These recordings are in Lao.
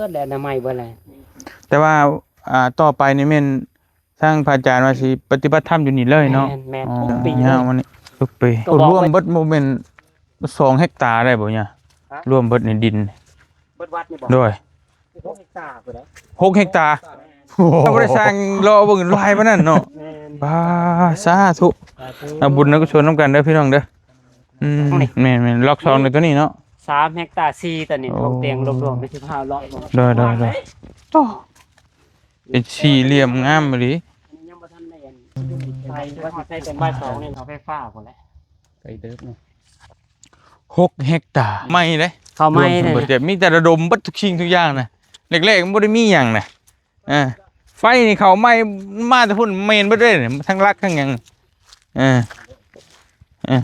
ດແລ້ວ ອະນາໄມເບິດແລ້ວ. ແຕ່ວ່າ ອ່າ ຕໍ່ໄປນີ້ແມ່ນທາງພະອາຈານວ່າຊິປະຕິບັດທຳຢູ່ນີ້ເລີຍເນາະ? ແມ່ນໆ ອໍ ທຸກປີເລີຍ ຍາວມານີ້ທຸກປີ. ກໍບອກ ໂອ້ ລວມເບິດບໍ່ແມ່ນສອງເຮັກຕາໄດ້ບໍ່ຍາ? ຮະ? ລວມເບິດໃນດິນ ເບິດວັດນີ້ບໍ່? ໂດຍ ຫົກເຮັກຕາພຸ້ນແຫຼະ. ຫົກເຮັກຕາ. ແມ່ນ. ໂອ້ໂຫ ເຮົາບໍ່ໄດ້ສ້າງລໍເບິ່ງຫຼາຍປານນັ້ນເນາະ. ແມ່ນ. ປາ ສາທຸ ສາທຸ ເອົາບຸນເອົາກຸສົນນຳກັນເດີພີ່ນ້ອງເດີ. ອືມ ນີ້ ແມ່ນໆ ລັອກສອງໃນຕົວນີ້ເນາະ ສາມເຮັກຕາສີ່ ຕອນນີ້ ໂອ້ ຂອງແຕ່ງລວມໆ ໄດ້ສິບຫ້າລັອກ. ໂດຍໆໆ ໂອ້ ເປັນສີ່ຫຼ່ຽມງາມອີ່ຫຼີ. ອັນນີ້ຍັງບໍ່ທັນໄດ້ອັນ ໃສ່ ວ່າຊິໃສ່ເປັນບ່າຍສອງນີ້ ເອົາໄຟຟ້າພຸ້ນແຫຼະ. ໄກເຕີບເນາະ ຫົກເຮັກຕາ ໄໝ້ເດ້ ເຂົ້າໄໝ້ ລວມທັງເບິດ ເດ້ ມີແຕ່ລະດົມເບິດທຸກສິ່ງທຸກຢ່າງນະ. ແລກໆ ມັນບໍ່ໄດ້ມີຫຍັງນະ. ອ່າ ໄຟນີ້ເຂົ້າໃໝ່ ມາແຕ່ພຸ້ນ ເມນເບິດເດ້ ທັງຫຼັກທັງຫຍັງ. ເອີ ເອີ.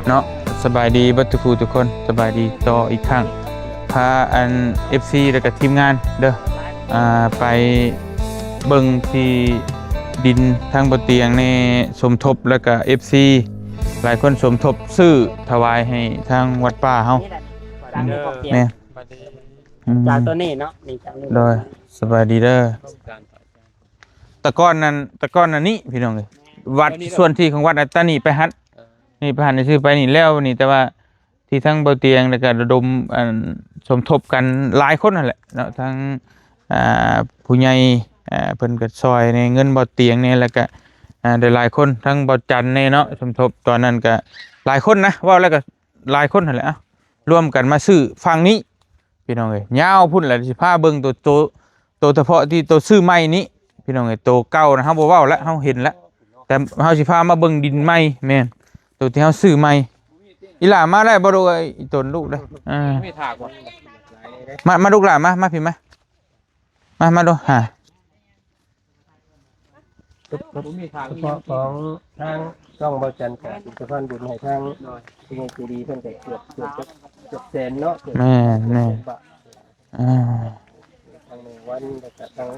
ເນາະ. ສະບາຍດີເບິດທຸກຜູ້ທຸກຄົນ, ສະບາຍດີຕໍ່ອີກຄັ້ງ. ພາອັນ ເອັຟຊີ ແລ້ວກະທີມງານເດີ ອ່າ ໄປເບິ່ງທີ່ດິນທາງບໍ່ຕຽງແດ່ ສົມທົບ ແລ້ວກະ ເອັຟຊີ ຫຼາຍຄົນສົມທົບຊື້ຖວາຍໃຫ້ທາງວັດປ່າເຮົາ. ແມ່ນ ອືມ ຈາກຕົວນີ້ເນາະ ນີ້ຈາກນີ້ ໂດຍ ສະບາຍດີເດີ. ແຕ່ກ່ອນນັ້ນ ແຕ່ກ່ອນນັ້ນນີ້ພີ່ນ້ອງເອີຍ ວັດ ສ່ວນທີ່ຂອງວັດອັນຕານີ້ໄປຫັ້ນ ນີ້ໄປຫັ້ນ ຊື່ໄປນີ້ແລ້ວນີ້ ແຕ່ວ່າທີ່ທາງເບົາຕຽງ ແລ້ວກະລະດົມ ອັນ ສົມທົບກັນຫຼາຍຄົນຫັ້ນແຫຼະເນາະ ທັງ ອ່າ ຜູ້ໃຫຍ່ ອ່າ ເພິ່ນກະຊ່ອຍໃນເງິນເບົາຕຽງແດ່ ແລ້ວກະ ອ່າ ຫຼາຍໆຄົນ ທັງເບົາຈັນແດ່ເນາະ ສົມທົບຕອນນັ້ນກະຫຼາຍຄົນນະ ເວົ້າແລ້ວກະຫຼາຍຄົນຫັ້ນແຫຼະ ເອົ້າ ລວມກັນມາຊື້ຝັ່ງນີ້ ພີ່ນ້ອງເອີຍ ຍາວພຸ້ນແຫຼະ ຊິພາເບິ່ງໂຕ ໂຕ ໂຕສະເພາະທີ່ໂຕຊື້ໃໝ່ນີ້ ພີ່ນ້ອງເອີຍ ໂຕເກົ່ານະເຮົາບໍ່ເວົ້າລະ ເຮົາເຫັນລະ ແຕ່ເຮົາຊິພາມາເບິ່ງດິນໃໝ່ ແມ່ນ ໂຕທີ່ເຮົາຊື້ໃໝ່. ອີຫຼ້າມາແລ້ວບໍ່ລູກເອີຍ ອີຕົນລູກເດີ ເອີ ມາ ມາລູກຫຼ້າ ມາ ມາພີ້ມາ ມາ ມາດູຫາ ສະເພາະຂອງທາງຊ່ອງເບົາຈັນກະເປັນສະພານບຸນໃຫ້ທາງຜູ້ໃຫຍ່ໃຈດີເພິ່ນກະເກືອບ ເກືອບ ເກືອບແສນເນາະ ແມ່ນໆ ບາດ ອ່າ ທາງແມ່ວັນ ແລ້ວກະທາງ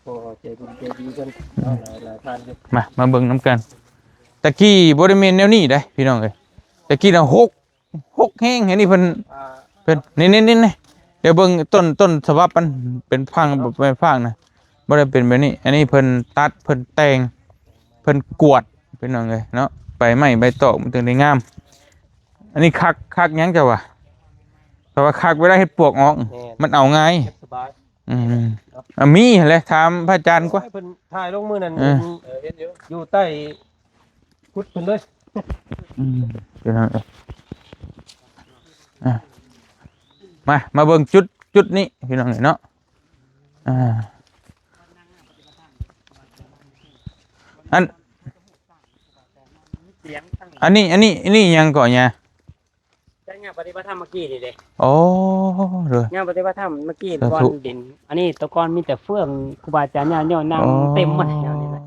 ພໍ່ໃຈບຸນໃຈດີເພິ່ນເນາະ ຫຼາຍ ຫຼາຍທ່ານຢູ່. ມາ ມາເບິ່ງນຳກັນ ຕະກີ້ບໍ່ໄດ້ແມ່ນແນວນີ້ເດ້ພີ່ນ້ອງເອີຍ ຕະກີ້ນະຫົກ ຫົກແຮງ ອັນນີ້ເພິ່ນ ອ່າ ເພິ່ນ ນີ້ໆໆ ດຽວເບິ່ງຕົ້ນ ຕົ້ນສະບັບມັນເປັນຟາງ ເປັນຟາງນະ ບໍ່ໄດ້ເປັນແບບນີ້ ອັນນີ້ເພິ່ນຕັດ ເພິ່ນແຕ່ງ ເພິ່ນກວດ ພີ່ນ້ອງເອີຍເນາະ ໃບໄມ້ໃບຕອກມັນຈຶ່ງໄດ້ງາມ. ອັນນີ້ຄັກ ຄັກຫຍັງເຈົ້າວ່າ ເພາະວ່າຄັກເວລາເຮັດປວກອອກ ແມ່ນ ມັນເອົາງ່າຍ ສະບາຍ ອືມ ເນາະ ອ່ະ ມີຫັ້ນແຫຼະ ຖາມພະອາຈານກວ່າ ໂອ້ຍ ເພິ່ນຖ່າຍລົງມື້ນັ້ນ ເອີ ເອີ ຢູ່ໃຕ້ ຂຸດເພິ່ນເລີຍ ອືມ ພີ່ນ້ອງເອີຍ ອ່ະ ມາ ມາເບິ່ງຈຸດ ຈຸດນີ້ ພີ່ນ້ອງເອີຍເນາະ ອ່າ ອັນ ອັນນີ້ ອັນນີ້ ອັນນີ້ຫຍັງເກາະຍາ? ຈັດງານປະຕິບັດທຳເມື່ອກີ້ນີ້ເດ້ ໂອ້ ໂດຍ ງານປະຕິບັດທຳເມື່ອກີ້ ສາທຸ ບ່ອນດິນ ອັນນີ້ແຕ່ກ່ອນມີແຕ່ເຟືອງ ຄູບາອາຈານຍາດໂຍມນັ່ງ ອໍ ເຕັມໝົດແຖວນີ້ແຫຼະ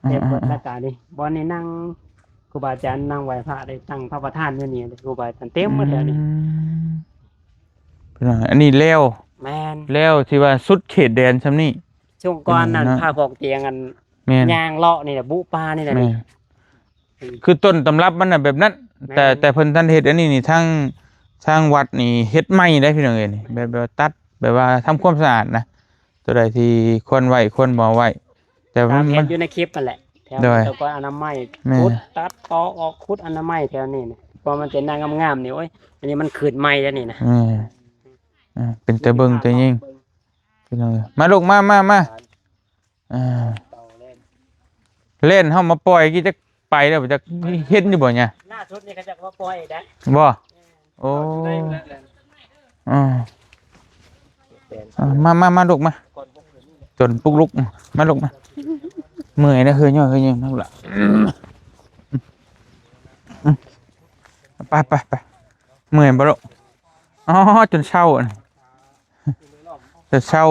ເຕັມໝົດ ອ່າໆໆ ແລ້ວກະນີ້ ບ່ອນນີ້ນັ່ງ ຄູບາອາຈານນັ່ງໄຫວ້ພະ ໄດ້ຕັ້ງພະປະທານຢູ່ນີ້ ຄູບາອາຈານເຕັມໝົດແຖວນີ້ ອືມ ພີ່ນ້ອງ ອັນນີ້ແລ້ວ ແມ່ນ ແລ້ວທີ່ວ່າສຸດເຂດແດນຊ່ຳນີ້ ຊ່ວງກ່ອນນັ້ນ ເນາະ ພະພອກຕຽງ ອັນ ແມ່ນ ຍ່າງເລາະນີ້ແຫຼະ ບຸປ່ານີ້ແຫຼະ ແມ່ນ ນີ້ ຄືຕົ້ນຕຳລັບມັນນະແບບນັ້ນ ແມ່ນ ແຕ່ ແຕ່ເພິ່ນທັນເຮັດອັນນີ້ນີ້ ທາງ ທາງວັດນີ້ເຮັດໃໝ່ໄດ໋ພີ່ນ້ອງເອີຍ ນີ້ ແບບ ແບບວ່າຕັດ ແບບວ່າທຳຄວາມສະອາດນະ ໂຕໃດທີ່ຄວນໄວ້ ຄວນບໍ່ເອົາໄວ້ ແຕ່ວ່າມັນ ຕາມເຫັນຢູ່ໃນຄລິບຫັ້ນແຫຼະ ແຖວ ໂດຍ ແຕ່ກ່ອນອະນາໄມ ແມ່ນ ຂຸດຕັດຕໍອອກ ຂຸດອະນາໄມແຖວນີ້ນະ ເພາະມັນເປັນນາງາມໆນີ້ ໂອ້ຍ ອັນນີ້ມັນຄືນໃໝ່ແລ້ວນີ້ນະ ແມ່ນ ອ່າ ເປັນຕາເບິ່ງຕາຍິງ ພີ່ນ້ອງເອີຍ ມາລູກ ມາ ມາ ມາ ອ່າ ແລ່ນເຮົາມາປ່ອຍກີ້ຈັກໄປແລ້ວບໍ່ຈັກ ເຫັນຢູ່ບໍ່ຍາ? ລ່າສຸດນີ້ເຂົາເຈົ້າກໍມາປ່ອຍອີກໄດ໋ ບໍ່? ໂອ້ ອ່າ ອ່າ ມາ ມາ ມາລູກມາ ຈົນປຸກລຸກ ມາລູກມາ ເມື່ອຍນະ ເຮີຍ ເຮີຍ ມາລູກຫຼ້າ ໄປ ໄປ ໄປ ເມື່ອຍບໍ່ລູກ? ອໍ ຈົນເຊົາ ຈົນເຊົາ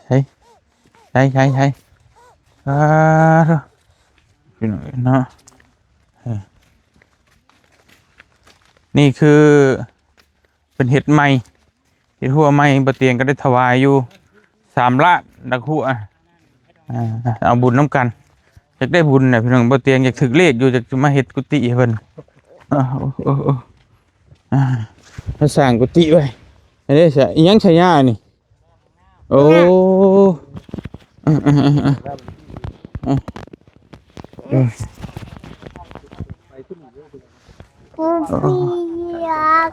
ໃສ ໃສ ໃສ ໃສ ອ່າ ພີ່ນ້ອງເນາະ ເອີ ນີ້ຄືເພິ່ນເຮັດໃໝ່ ເຮັດຮົ້ວໃໝ່ ບໍ່ຕຽງກໍໄດ້ຖວາຍຢູ່ສາມລ້ານຫຼັກຮົ້ວ ອ່າ ເອົາບຸນນຳກັນ ຢາກໄດ້ບຸນນະພີ່ນ້ອງ ບໍ່ຕຽງຢາກຖືກເລກຢູ່ ຢາກຈະມາເຮັດກຸຕິໃຫ້ເພິ່ນ ໂອ້ ໂອ້ ໂອ້ ອ່າ ມາສ້າງກຸຕິໄວ້ ອັນນີ້ຊະ ອີຫຍັງຊະຍານີ້? ໂອ້ ອ່າ ອ່າ ອ່າ ອ່າ ອ່າ ຜູ້ປຽກ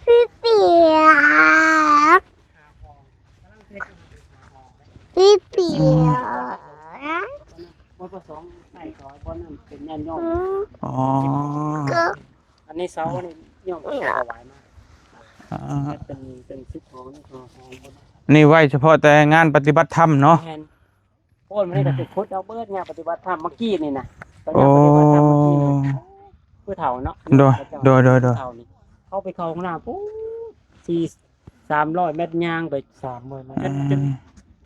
ຜູ້ປຽກ ຜູ້ປຽກ ບໍ່ປະສົງໃຫ້ເຂົາ ບໍ່ນັ້ນເປັນຍາດໂຍມ ອໍ ກໍ ອັນນີ້ເສົານີ້ໂຍມເຂົາຖວາຍມາ ອ່າ ເປັນ ເປັນສິດຂອງ ນີ້ໄວ້ສະເພາະແຕ່ງານປະຕິບັດທຳເນາະ ແມ່ນ ໂອ້ຍ ມັນນີ້ກໍຊິຂຸດເອົາເບີດ ງານປະຕິບັດທຳເມື່ອກີ້ນີ້ນະ ໂອ້ ປະຕິບັດທຳເມື່ອກີ້ນີ້ ຜູ້ເຖົ້າເນາະ ໂດຍ ໂດຍ ໂດຍ ໂດຍ ເຖົ້ານີ້ ເຂົາໄປເຂົ້າຫ້ອງນ້ຳ ໂອ້ ສີ່ ສາມຮ້ອຍແມັດ ຍ່າງໄປ ສາມຮ້ອຍແມັດ ຈົນ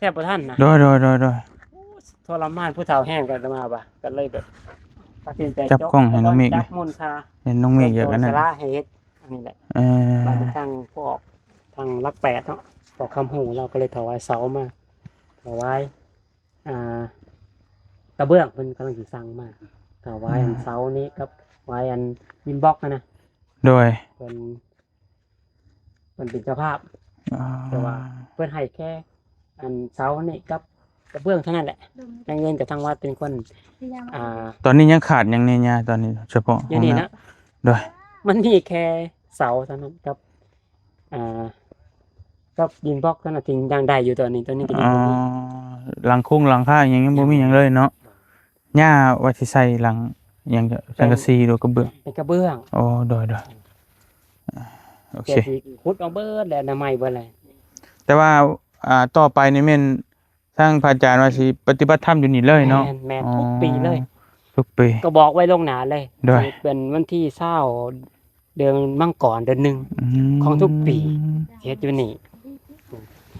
ຈົນ ແທບບໍ່ທັນນະ ໂດຍໆໆໆ ໂອ້ ທໍລະມານຜູ້ເຖົ້າແຮງ ກໍອາດຕະມາວ່າ ກໍເລີຍແບບຕັດສິນໃຈ ຈັບກ້ອງໃຫ້ນ້ອງເມກ ຈັກມູນຄ່າ ເຫັນນ້ອງເມກຢາກອັນນັ້ນ ສາລະໃຫ້ເຮັດອັນນີ້ແຫຼະ ເອີ ບາດນີ້ທາງພວກ ທາງຫຼັກແປດເນາະ ພວກຄຳຮູ້ ລາວກໍເລີຍຖວາຍເສົາມາ ຖວາຍ ອ່າ ກະເບື້ອງ ເພິ່ນກຳລັງຊິສັ່ງມາ ຖວາຍອັນ ອືມ ເສົານີ້ກັບຖວາຍອັນດິນບລັອກຫັ້ນນະ ໂດຍ ເພິ່ນ ເພິ່ນເປັນເຈົ້າພາບ ອໍ ແຕ່ວ່າເພິ່ນໃຫ້ແຄ່ອັນເສົານີ້ກັບກະເບື້ອງເທົ່ານັ້ນແຫຼະ ຍັງເງິນກັບທາງວັດເປັນຄົນ ອ່າ ຕອນນີ້ຍັງຂາດຫຍັງແດ່ຍາ ຕອນນີ້ສະເພາະ ຢູ່ນີ້ນະ ໂດຍ ມັນມີແຄ່ເສົາເທົ່ານັ້ນກັບ ອ່າ ກັບດິນບລັອກເທົ່ານັ້ນທີ່ຍັງໄດ້ຢູ່ຕອນນີ້ ຕອນນີ້ກໍຍັງບໍ່ມີ ອໍ ຫຼັງຄົງຫຼັງຄາຫຍັງ ຍັງບໍ່ມີຫຍັງເລີຍເນາະ ຍ່າວ່າຊິໃສ່ຫຼັງຫຍັງ ສັງກະສີຫຼືກະເບື້ອງ ເປັນກະເບື້ອງ ອໍ ໂດຍໆ ໂອເຄ ແຕ່ຊິຂຸດອອກເບິດແລ້ວ ນຳໄມ້ເບິດແລ້ວ ແຕ່ວ່າ ອ່າ ຕໍ່ໄປນີ້ແມ່ນ ທາງພະອາຈານວ່າຊິປະຕິບັດທຳຢູ່ນີ້ເລີຍເນາະ ແມ່ນໆ ອໍ ທຸກປີເລີຍ ທຸກປີ ກໍບອກໄວ້ລ່ວງໜ້າເລີຍ ໂດຍ ຊິເປັນວັນທີຊາວ ເດືອນມັງກອນ ເດືອນໜຶ່ງ ອືມ ຂອງທຸກປີ ເຮັດຢູ່ນີ້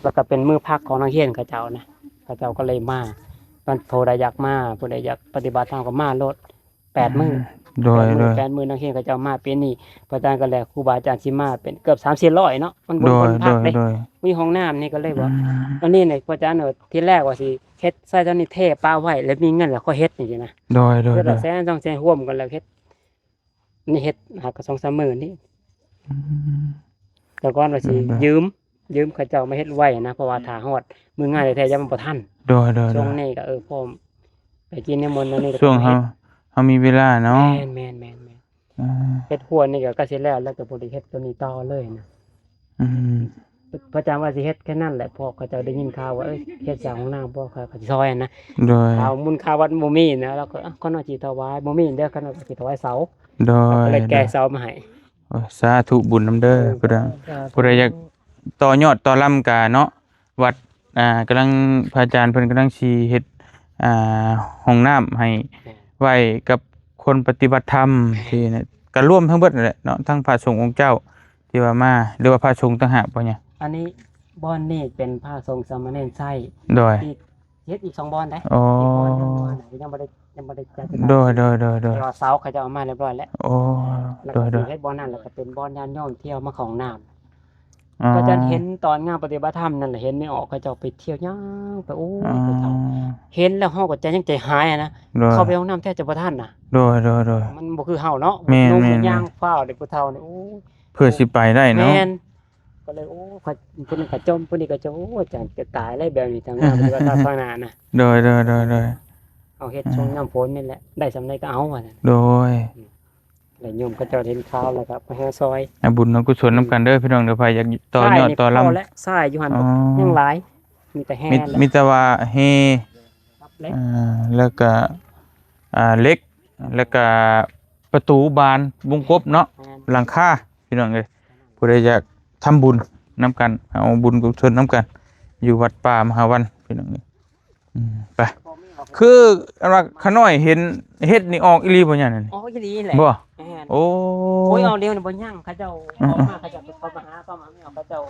ແລ້ວກໍເປັນມື້ພັກຂອງນັກຮຽນເຂົາເຈົ້ານະ ເຂົາເຈົ້າກໍເລີຍມາ ມັນຜູ້ໃດຢາກມາ ຜູ້ໃດຢາກປະຕິບັດທຳກໍມາໂລດ ແປດມື້ ອືມ ໂດຍ ແປດມື້ ໂດຍ ແປດມື້ ນັກຮຽນເຂົາເຈົ້າມາ ປີນີ້ພະອາຈານກໍແລະຄູບາອາຈານຊິມາເປັນເກືອບສາມສີ່ຮ້ອຍເນາະ ມັນບໍ່ ໂດຍ ຄົນພັກເດ້ ໂດຍ ໂດຍ ມີຫ້ອງນ້ຳນີ້ກໍເລີຍວ່າ ອືມ ອັນນີ້ນີ້ພະອາຈານວ່າ ທີແລກວ່າຊິເຮັດໃສ່ເທົ່ານີ້ ເທປະໄວ້ ແລ້ວມີເງິນແລ້ວຄ່ອຍເຮັດ ຈັ່ງຊີ້ນະ ໂດຍ ໂດຍ ເທື່ອລະແສນສອງແສນ ຮ່ວມກັນແລ້ວເຮັດ ນີ້ເຮັດຫາກະສອງສາມມື້ນີ້ ອືມ ແຕ່ກ່ອນວ່າຊິ ໂດຍ ຢືມ ຢືມເຂົາເຈົ້າມາເຮັດໄວ້ນະ ເພາະວ່າ ອືມ ຖ້າຮອດມື້ງານແທ້ໆ ຢ້ານມັນບໍ່ທັນ ໂດຍໆໆ ຊ່ວງນີ້ກໍ ເອີ ພ້ອມໄປກິນນິມົນ ອັນນີ້ກໍ ຊ່ວງເຮົາ ເຮົາມີເວລາເນາະ ແມ່ນໆໆໆ ອືມ ເຮັດຮົ້ວນີ້ກໍໃກ້ຊິແລ້ວ ແລ້ວກໍບໍ່ໄດ້ເຮັດຕົວນີ້ຕໍ່ເລີຍນະ ອືມ ພະອາຈານວ່າຊິເຮັດແຄ່ນັ້ນແຫຼະ ເພາະເຂົາເຈົ້າໄດ້ຍິນຂ່າວວ່າ ເອີ ເຮັດສ້າງຫ້ອງນ້ຳບໍ່ ເຂົາກໍຊິຊ່ອຍນະ ໂດຍ ຄ່າບຸນຄ່າວັດບໍ່ມີນະ ແລ້ວກໍ ເອີ ຂ້ານ້ອຍຊິຖວາຍ ບໍ່ມີເດີ ຂ້ານ້ອຍກໍຊິຖວາຍເສົາ ໂດຍ ກໍເລີຍແກ່ເສົາມາໃຫ້ ໂອ້ ສາທຸບຸນນຳເດີ ເອີ ຜູ້ໃດ ສາທຸ ຜູ້ໃດຢາກຕໍ່ຍອດຕໍ່ລຳກະເນາະ ວັດ ອ່າ ກຳລັງ ພະອາຈານເພິ່ນກຳລັງຊິເຮັດ ອ່າ ຫ້ອງນ້ຳໃຫ້ ແມ່ນ ໄວ້ກັບຄົນປະຕິບັດທຳ ແມ່ນ ທີ່ ກະລວມທັງເບິດນັ້ນແຫຼະເນາະ ທັງພະສົງອົງເຈົ້າທີ່ວ່າມາ ຫຼືວ່າພະສົງຕ່າງຫາກບໍ່ຍາ? ອັນນີ້ ບ່ອນນີ້ເປັນພະສົງສາມະເນນໃຊ້ ໂດຍ ທີ່ເຮັດອີກສອງບ່ອນໄດ໋ ອໍ ອີກບ່ອນໜຶ່ງບ່ອນນະ ຍັງບໍ່ໄດ້ ຍັງບໍ່ໄດ້ຈັດ ໂດຍໆໆໆ ແຕ່ວ່າເສົາເຂົາເຈົ້າເອົາມາຮຽບຮ້ອຍແລ້ວ ໂອ້ ແລ້ວກໍ ໂດຍໆ ຊິເຮັດບ່ອນນັ້ນ ແລ້ວກໍເປັນບ່ອນຍາດໂຍມທ່ຽວມາເຂົ້າຫ້ອງນ້ຳ ອໍ ກໍຈະເຫັນຕອນງານປະຕິບັດທຳນັ້ນແຫຼະ ເຫັນແມ່ອອກເຂົາເຈົ້າໄປທ່ຽວຍ່າງໄປ ໂອ້ຍ ອໍ ຜູ້ເຖົ້າ ເຫັນແລ້ວເຮົາກໍໃຈຍັງໃຈຫາຍຫັ້ນນະ ໂດຍ ເຂົ້າໄປຫ້ອງນ້ຳແທບຈະບໍ່ທັນນະ ໂດຍໆໆ ມັນບໍ່ຄືເຮົາເນາະ ແມ່ນໆໆ ໜຸ່ມຍ່າງຟ້າວເດ້ ຜູ້ເຖົ້ານີ້ ໂອ້ຍ ເພື່ອຊິໄປໄດ້ເນາະ ແມ່ນ ກໍເລີຍ ໂອ້ ເພິ່ນກໍຈົ່ມ ຜູ້ນີ້ກໍຈົ່ມ ໂອ້ ອາຈານຈະຕາຍແລ້ວ ແບບນີ້ທາງໜ້າ ມັນກໍທາງໜ້ານະ ໂດຍໆໆໆ ເຮົາເຮັດ ອ່າ ຊ່ວງຍາມຝົນນີ້ແຫຼະ ໄດ້ສ່ຳໃດກໍເອົາວ່າຊັ້ນ ໂດຍ ແລ້ວໂຍມເຂົາເຈົ້າເຫັນຂ່າວແລ້ວກໍມາຫາຊ່ອຍ ອາ ບຸນອະກຸສົນນຳກັນເດີ ພີ່ນ້ອງເດີ ໃຜຢາກຕໍ່ຍອດຕໍ່ລຳ ຊາຍນີ້ພໍແລ້ວ ຊາຍຢູ່ຫັ້ນ ອໍ ຍັງຫຼາຍ ມີແຕ່ແຮ່ ມີ ແລ້ວ ມີແຕ່ວ່າແຮ່ ກັບເຫຼັກ ອ່າ ແລ້ວກໍ ອ່າ ເຫຼັກ ແລ້ວກໍປະຕູບານວົງກົບເນາະ ແມ່ນ ຫຼັງຄາ ພີ່ນ້ອງເອີຍ ຜູ້ໃດຢາກທຳບຸນນຳກັນ ເອົາບຸນກຸສົນນຳກັນ ຢູ່ວັດປ່າມະຫາວັນ ພີ່ນ້ອງເອີຍ ອືມ ໄປ ຄືອັນວ່າຂ້ານ້ອຍເຫັນເຫັດນີ້ອອກອີ່ຫຼີບໍ່ຍານັ້ນ? ອອກອີ່ຫຼີແຫຼະ ບໍ່? ແມ່ນ ໂອ້ ໂອ້ຍ ເອົາດຽວນີ້ບໍ່ຍັງ ເຂົາເຈົ້າ ອືມ ອອກມາ ເຂົາເຈົ້າເຂົ້າມາຫາ ເຂົ້າມາ ເຂົາເຈົ້າ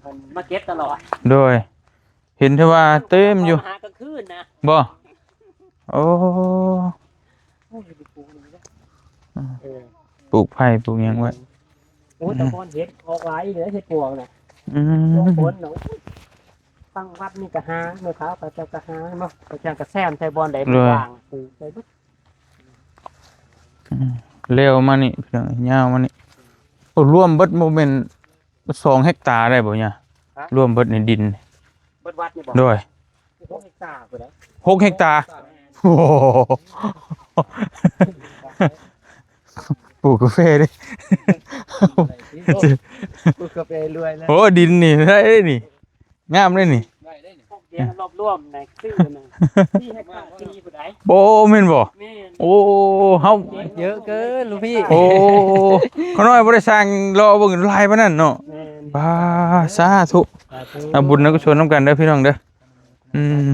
ອັນ ມາເກັບຕະຫຼອດ ໂດຍ ເຫັນແຕ່ວ່າເຕັມຢູ່ ເຂົາມາຫາກາງຄືນນະ ບໍ່? ໂອ້ ໂອ້ຍ ໄປປູກນີ້ເດີ ອືມ ເອີ ປູກໄຜ່ປູກຫຍັງໄວ້ ອືມ ໂອ້ຍ ແຕ່ກ່ອນເຫັດອອກຫຼາຍເດີ ເຫັດປວກນະ ອືມ ຊ່ວງຝົນນະ ໂອ້ຍ ທາງວັດນີ້ກໍຫາ ແມ່ຂາວເຂົາເຈົ້າກໍຫາເນາະ ເຂົາເຈົ້າກໍແຊມໃສ່ບ່ອນໃດມັນວ່າງ ໂດຍ ປູກໃສ່ເບິດ ອືມ ແລ້ວມານີ້ ພີ່ນ້ອງ ຍາວມານີ້ ໂອ້ ລວມເບິດບໍ່ແມ່ນ ສອງເຮັກຕາໄດ້ບໍ່ຍາ? ຮະ? ລວມເບິດໃນດິນ ເບິດວັດນີ້ບໍ່? ໂດຍ ຫົກເຮັກຕາພຸ້ນໃດ໋ ຫົກເຮັກຕາ ແມ່ນ ໂອ້ໂຫ ປູກກາເຟເດ້ ປູກກາເຟລວຍແລ້ວ ໂອ້ ດິນນີ້ໄດ້ເດ້ນີ້ ງາມເດ້ນີ້ ໄດ້ເດ້ນີ້ ພວກດຽວລວບລວມໃນຊື່ນະ ສີ່ເຮັກຕາສີ່ພຸ້ນໃດ໋ ໂອ້ ແມ່ນບໍ່? ແມ່ນ ໂອ້ ເຮົາ ເຍາະເກີນລູກພີ່ ໂອ້ ຂ້ານ້ອຍບໍ່ໄດ້ສ້າງ ເລາະເບິ່ງຫຼາຍປານນັ້ນເນາະ ແມ່ນ ປາ ສາທຸ ສາທຸ ເອົາບຸນນຳກຸສົນນຳກັນເດີພີ່ນ້ອງເດີ ອືມ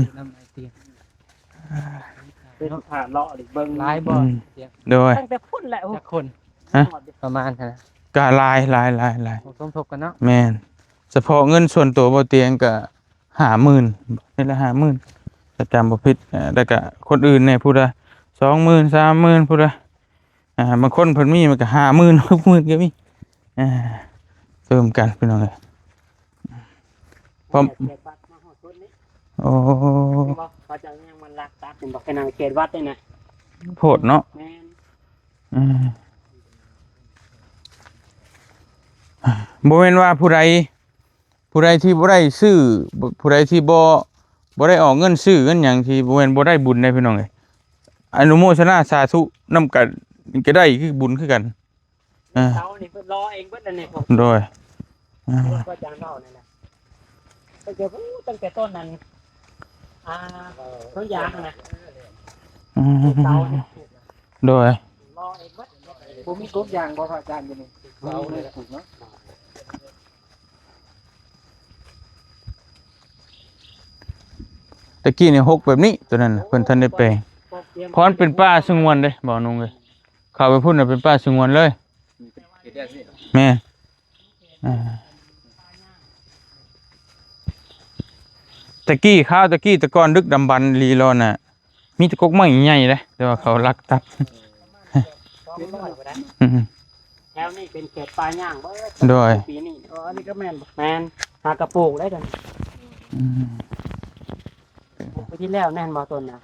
ເປັນພາເລາະເບິ່ງຫຼາຍບໍ່ ອືມ ໂດຍ ຕັ້ງແຕ່ພຸ້ນແຫຼະ ຈັກຄົນ ຮະ ປະມານເທົ່າໃດ ກະຫຼາຍ ຫຼາຍ ຫຼາຍ ຫຼາຍ ສົມທົບກັນເນາະ ແມ່ນ ສະເພາະເງິນສ່ວນຕົວບໍ່ຕຽງກະ ຫ້າໝື່ນ ນີ້ລະຫ້າໝື່ນ ຖ້າຈຳບໍ່ຜິດ. ເອີ ແລ້ວກະຄົນອື່ນແດ່ ຜູ້ລະສອງໝື່ນ ສາມໝື່ນ ຜູ້ລະ ອ່າ ບາງຄົນເພິ່ນມີມັນກໍຫ້າໝື່ນ ຫົກໝື່ນກໍມີ ອ່າ ເຕີມກັນພີ່ນ້ອງເອີຍ. ພ້ອມ ແຂກວັດມາຮອດພຸ້ນນີ້ ໂອ້ ເຫັນບໍ່ ເຂົາເຈົ້າຍັງມາລັກຕັດ ເຫັນບໍ່ ຂະໜາດເຂດວັດນີ້ນະ ໂພດເນາະ. ແມ່ນ ອືມ ບໍ່ແມ່ນວ່າຜູ້ໃດ ຜູ້ໃດທີ່ບໍ່ໄດ້ຊື້ ຜູ້ໃດທີ່ບໍ່ ບໍ່ໄດ້ອອກເງິນຊື້ເງິນຫຍັງ ທີ່ບໍ່ແມ່ນບໍ່ໄດ້ບຸນເດ້ພີ່ນ້ອງເອີຍ. ອະນຸໂມທະນາສາທຸນຳກັນ ກໍໄດ້ຄືບຸນຄືກັນ. ອ່າ ເສົານີ້ເພິ່ນລໍເອງເບິດແລ້ວນີ້ ໂດຍ ອ່າ ພະອາຈານເວົ້ານັ້ນນະ ຕັ້ງແຕ່ ຕັ້ງແຕ່ຕົ້ນນັ້ນ ອ່າ ຕົ້ນຢາງນະ ອືມ ເສົານີ້ ໂດຍ ລໍເອງເບິດ ບໍ່ມີກົກຢາງບໍ່ພະອາຈານຢູ່ນີ້? ເສົານີ້ແຫຼະ ເນາະ. ແຕ່ກີ້ນີ້ຫົກແບບນີ້ ໂຕນັ້ນນະ ເພິ່ນທັນໄດ້ແປງ ເພາະມັນເປັນປ່າສະຫງວນເດ້ ບ່າວນຸ່ງເອີຍ. ເຂົ້າໄປພຸ້ນນະ ເປັນປ່າສະຫງວນເລີຍ ແມ່ນ ອ່າ ແຕ່ກີ້ ຄາວແຕ່ກີ້ ແຕ່ກ່ອນດຶກດຳບັນອີ່ຫຼີລອນນະ ມີແຕ່ກົກໄມ້ໃຫຍ່ເດ້ ແຕ່ວ່າເຂົາລັກຕັດ ສອງຮ້ອຍບໍ່ໄດ້ ອືມ ແຖວນີ້ເປັນເຂດປ່າຫຍ້າງເບິດ ໂດຍ ປີນີ້ ເອີ ອັນນີ້ກໍແມ່ນ ແມ່ນ ຫາກະປູກໄດ້ ອືມ ປູກປີທີ່ແລ້ວແມ່ນບໍ່ຕົ້ນນະ?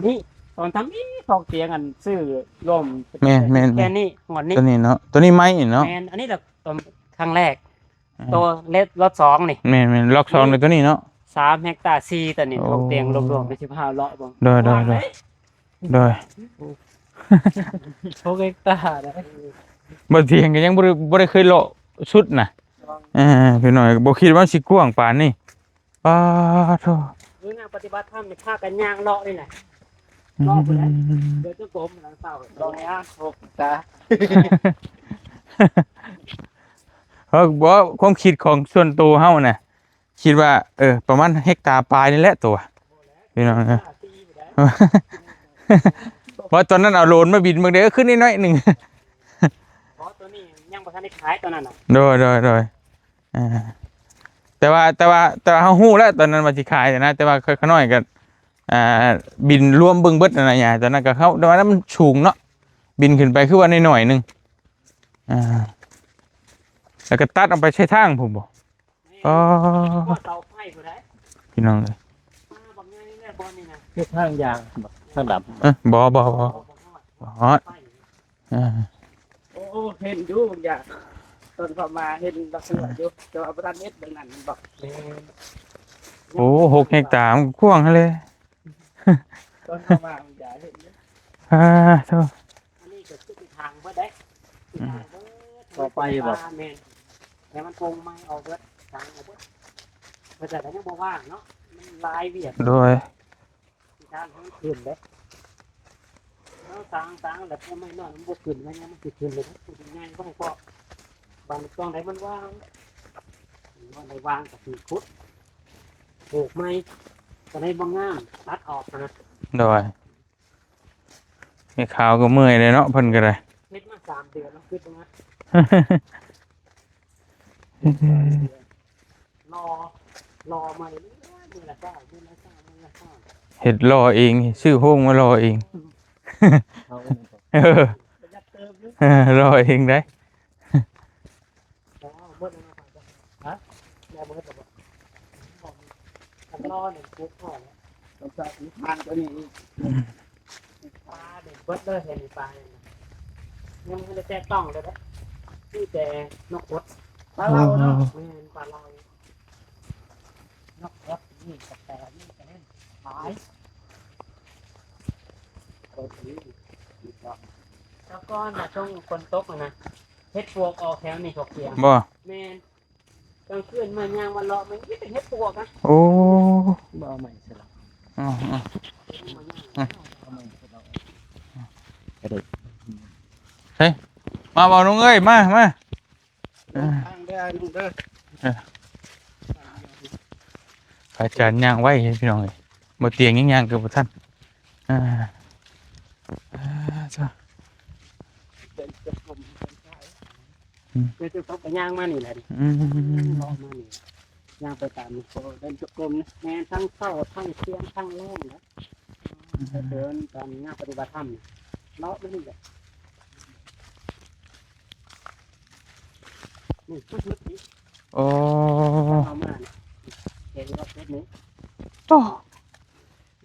ນີ້ ຕອນທຳອິດ ພອກຕຽງອັນຊື້ລົມ ແມ່ນໆໆ ແຄ່ນີ້ ງວດນີ້ ໂຕນີ້ເນາະ ໂຕນີ້ໄມ້ເນາະ ແມ່ນ ອັນນີ້ລະ ຕົວຄັ້ງແລກ ອ່າ ໂຕເລັດລັອດສອງນີ້ ແມ່ນໆ ລັອດສອງນີ້ ໂຕນີ້ເນາະ ສາມເຮັກຕາສີ່ ໂຕນີ້ ໂອ້ ພອກຕຽງລວມໆ ໄປ ສິບຫ້າເລາະບໍ່ ໂດຍໆໆ ໂດຍ ຫົກເຮັກຕາໄດ໋ ບໍ່ ຕຽງກໍຍັງບໍ່ໄດ້ ບໍ່ໄດ້ເຄີຍເລາະສຸດນະ ເອີ ພີ່ນ້ອງ ບໍ່ຄິດວ່າມັນຊິກວ້າງປານນີ້. ປາໂທ ເອີ ນັກປະຕິບັດທຳນີ້ພາກັນຍ່າງເລາະນີ້ແຫຼະ ເລາະພຸ້ນແຫຼະ ເດີນຈົງກົມຫຼັງເຊົ້າ ເລາະຍາກ ຫົກຕາ ເອີ ບໍ່ ຄວາມຄິດຂອງສ່ວນໂຕເຮົານະ ຄິດວ່າ ເອີ ປະມານເຮັກຕາປາຍນີ້ແຫຼະໂຕ ພີ່ນ້ອງເອີຍ ເພາະຕອນນັ້ນເອົາໂດຣນມາບິນເບິ່ງເດ້ ເອີ ຂຶ້ນນິດໜ້ອຍໜຶ່ງ ເພາະໂຕນີ້ຍັງບໍ່ທັນໄດ້ຂາຍຕອນນັ້ນນະ ໂດຍໆໆ. ອ່າ ແຕ່ວ່າ ແຕ່ວ່າ ແຕ່ວ່າເຮົາຮູ້ແລ້ວຕອນນັ້ນວ່າຊິຂາຍນະ ແຕ່ວ່າຂ້ານ້ອຍກໍ ອ່າ ບິນລວມເບິ່ງເບິດຫັ້ນນະຍາຍ ຕອນນັ້ນກໍເຮົາ ແຕ່ວ່າມັນສູງເນາະ ບິນຂຶ້ນໄປຄືວ່າໜ້ອຍໆໜຶ່ງ ອ່າ ແລ້ວກໍຕັດອອກໄປໃສ່ທາງພຸ້ນບໍ່? ອໍ ເສົາໄຟພຸ້ນໃດ໋ ພີ່ນ້ອງເອີຍ ປ່າບັກໃຫຍ່ແລ້ວບ່ອນນີ້ນະ ເຮັດທາງຢ່າງບໍ່ ທາງດຳ ເອີ ບໍ່ ບໍ່ ບໍ່ ບໍ່ຮອດ ໄຟ ອ່າ ໂອ້ ເຫັນຢູ່ ຢາກ ຕອນເຂົ້າມາເຫັນລັກສະນະຢູ່ ແຕ່ວ່າບໍ່ທັນເຮັດເບິ່ງນັ້ນແມ່ນບໍ່? ແມ່ນ ໂອ້ ຫົກເຮັກຕາ ມັນກວ້າງຫັ້ນແຫຼະ ຕອນເຂົ້າມາມັນຢາກເຫັນຢູ່ ອ່າ ໂທ້ ອັນນີ້ກໍຄືເປັນທາງເບິດເດ້ ອືມ ເປັນທາງເບິດ ຕໍ່ໄປບໍ່? ແມ່ນ ແຕ່ມັນປົງໄມ້ອອກເບິດ ທາງອອກເບິດ ເພິ່ນກໍຍັງບໍ່ວ່າງເນາະ ມັນຫຼາຍວຽກ ໂດຍ ທາງເຮົາຂຶ້ນເດ້ ເຮົາສ້າງ ສ້າງແລ້ວ ພວກໄມ້ນ້ອຍມັນບໍ່ຂຶ້ນ ໄມ້ໃຫຍ່ມັນຊິຂຶ້ນເລີຍ ຜູ້ໃຫຍ່ຕ້ອງເກາະ ບາດນີ້ຕ້ອງໄດ້ມັນວາງ ມັນໄດ້ວາງກໍຄືຂຸດ ປູກໃໝ່ ກໍໄດ້ບໍ່ງາມ ຕັດອອກຫັ້ນນະ ໂດຍ ແມ່ຂາວກໍເມື່ອຍເດ້ເນາະ ເພິ່ນກໍໄດ້ ເຮັດມາສາມເດືອນແລ້ວ ຄິດວ່າ ລໍ ລໍມາເລື້ອຍໆ ມື້ລະເຊົ້າ ມື້ລະເຊົ້າ ມື້ລະເຊົ້າ ເຮັດລໍເອງ ຊື້ໂຮງມາລໍເອງ ເອົາ ເອີ ປະຢັດເຕີມຢູ່ ລໍເອງໄດ໋ ແລ້ວເອົາເບິດແລ້ວເນາະ ຮະ ແລ້ວເບິດແລ້ວບໍ່? ອັນລໍນີ້ປຸກພໍແລ້ວ ຕ້ອງໃສ່ທາງຕົວນີ້ອີກ ອືມ ປານີ້ເບິດເລີຍ ເຫັນປານີ້ນະ ຍັງບໍ່ໄດ້ແຕະຕ້ອງເລີຍເດ້ ມີແຕ່ນົກກົດ ປາເລົາເນາະ ແມ່ນ ປາເລົາ ນົກກົດ ມີກະແຕ ມີກະເຫຼັ້ນ ຫຼາຍ ກົດນີ້ ແຕ່ກ່ອນນະ ຊ່ວງຝົນຕົກຫັ້ນນະ ເຫັດປວກອອກແຖວນີ້ ພວກເຂດ ບໍ່? ແມ່ນ ກາງຄືນມາຍ່າງມາເລາະ ມັນມີແຕ່ເຫັດປວກນະ ໂອ້ ບໍ່ເອົາໃໝ່ໃສ່ລະ ເອົາ ເອົາ ເອົາໃໝ່ໃສ່ລະ ກະໄດ້ ເຮີ້ຍ ມາບໍ່ ນ້ອງເອີຍ ມາ ມາ ເດີນທາງເດີ ອ້າຍໜຸ່ມເດີ ເອີ ພະອາຈານຍ່າງໄວ ພີ່ນ້ອງເອີຍ ບໍ່ຕຽງຍັງຍ່າງເກືອບບໍ່ທັນ ອ່າ ອ່າ ເຈົ້າ ເປັນເຈົ້າກົມເປັນຊາຍ ອືມ ເຈົ້າ ເຈົ້າກໍຍ່າງມານີ້ແຫຼະ ອືມ ເລາະມານີ້ ຍ່າງໄປຕາມໂຕເດີນຈົງກົມນະ ແມ່ນທັງເຊົ້າ ທັງທ່ຽງ ທັງແລງນະ ໄປເດີນຕາມງານປະຕິບັດທຳເນາະ ມັນນີ້ແຫຼະ ນີ້ ຈຸດນີ້ ໂອ້ ເຮົາມານີ້ ເຫັນວ່າຈຸດນີ້ ໂອ້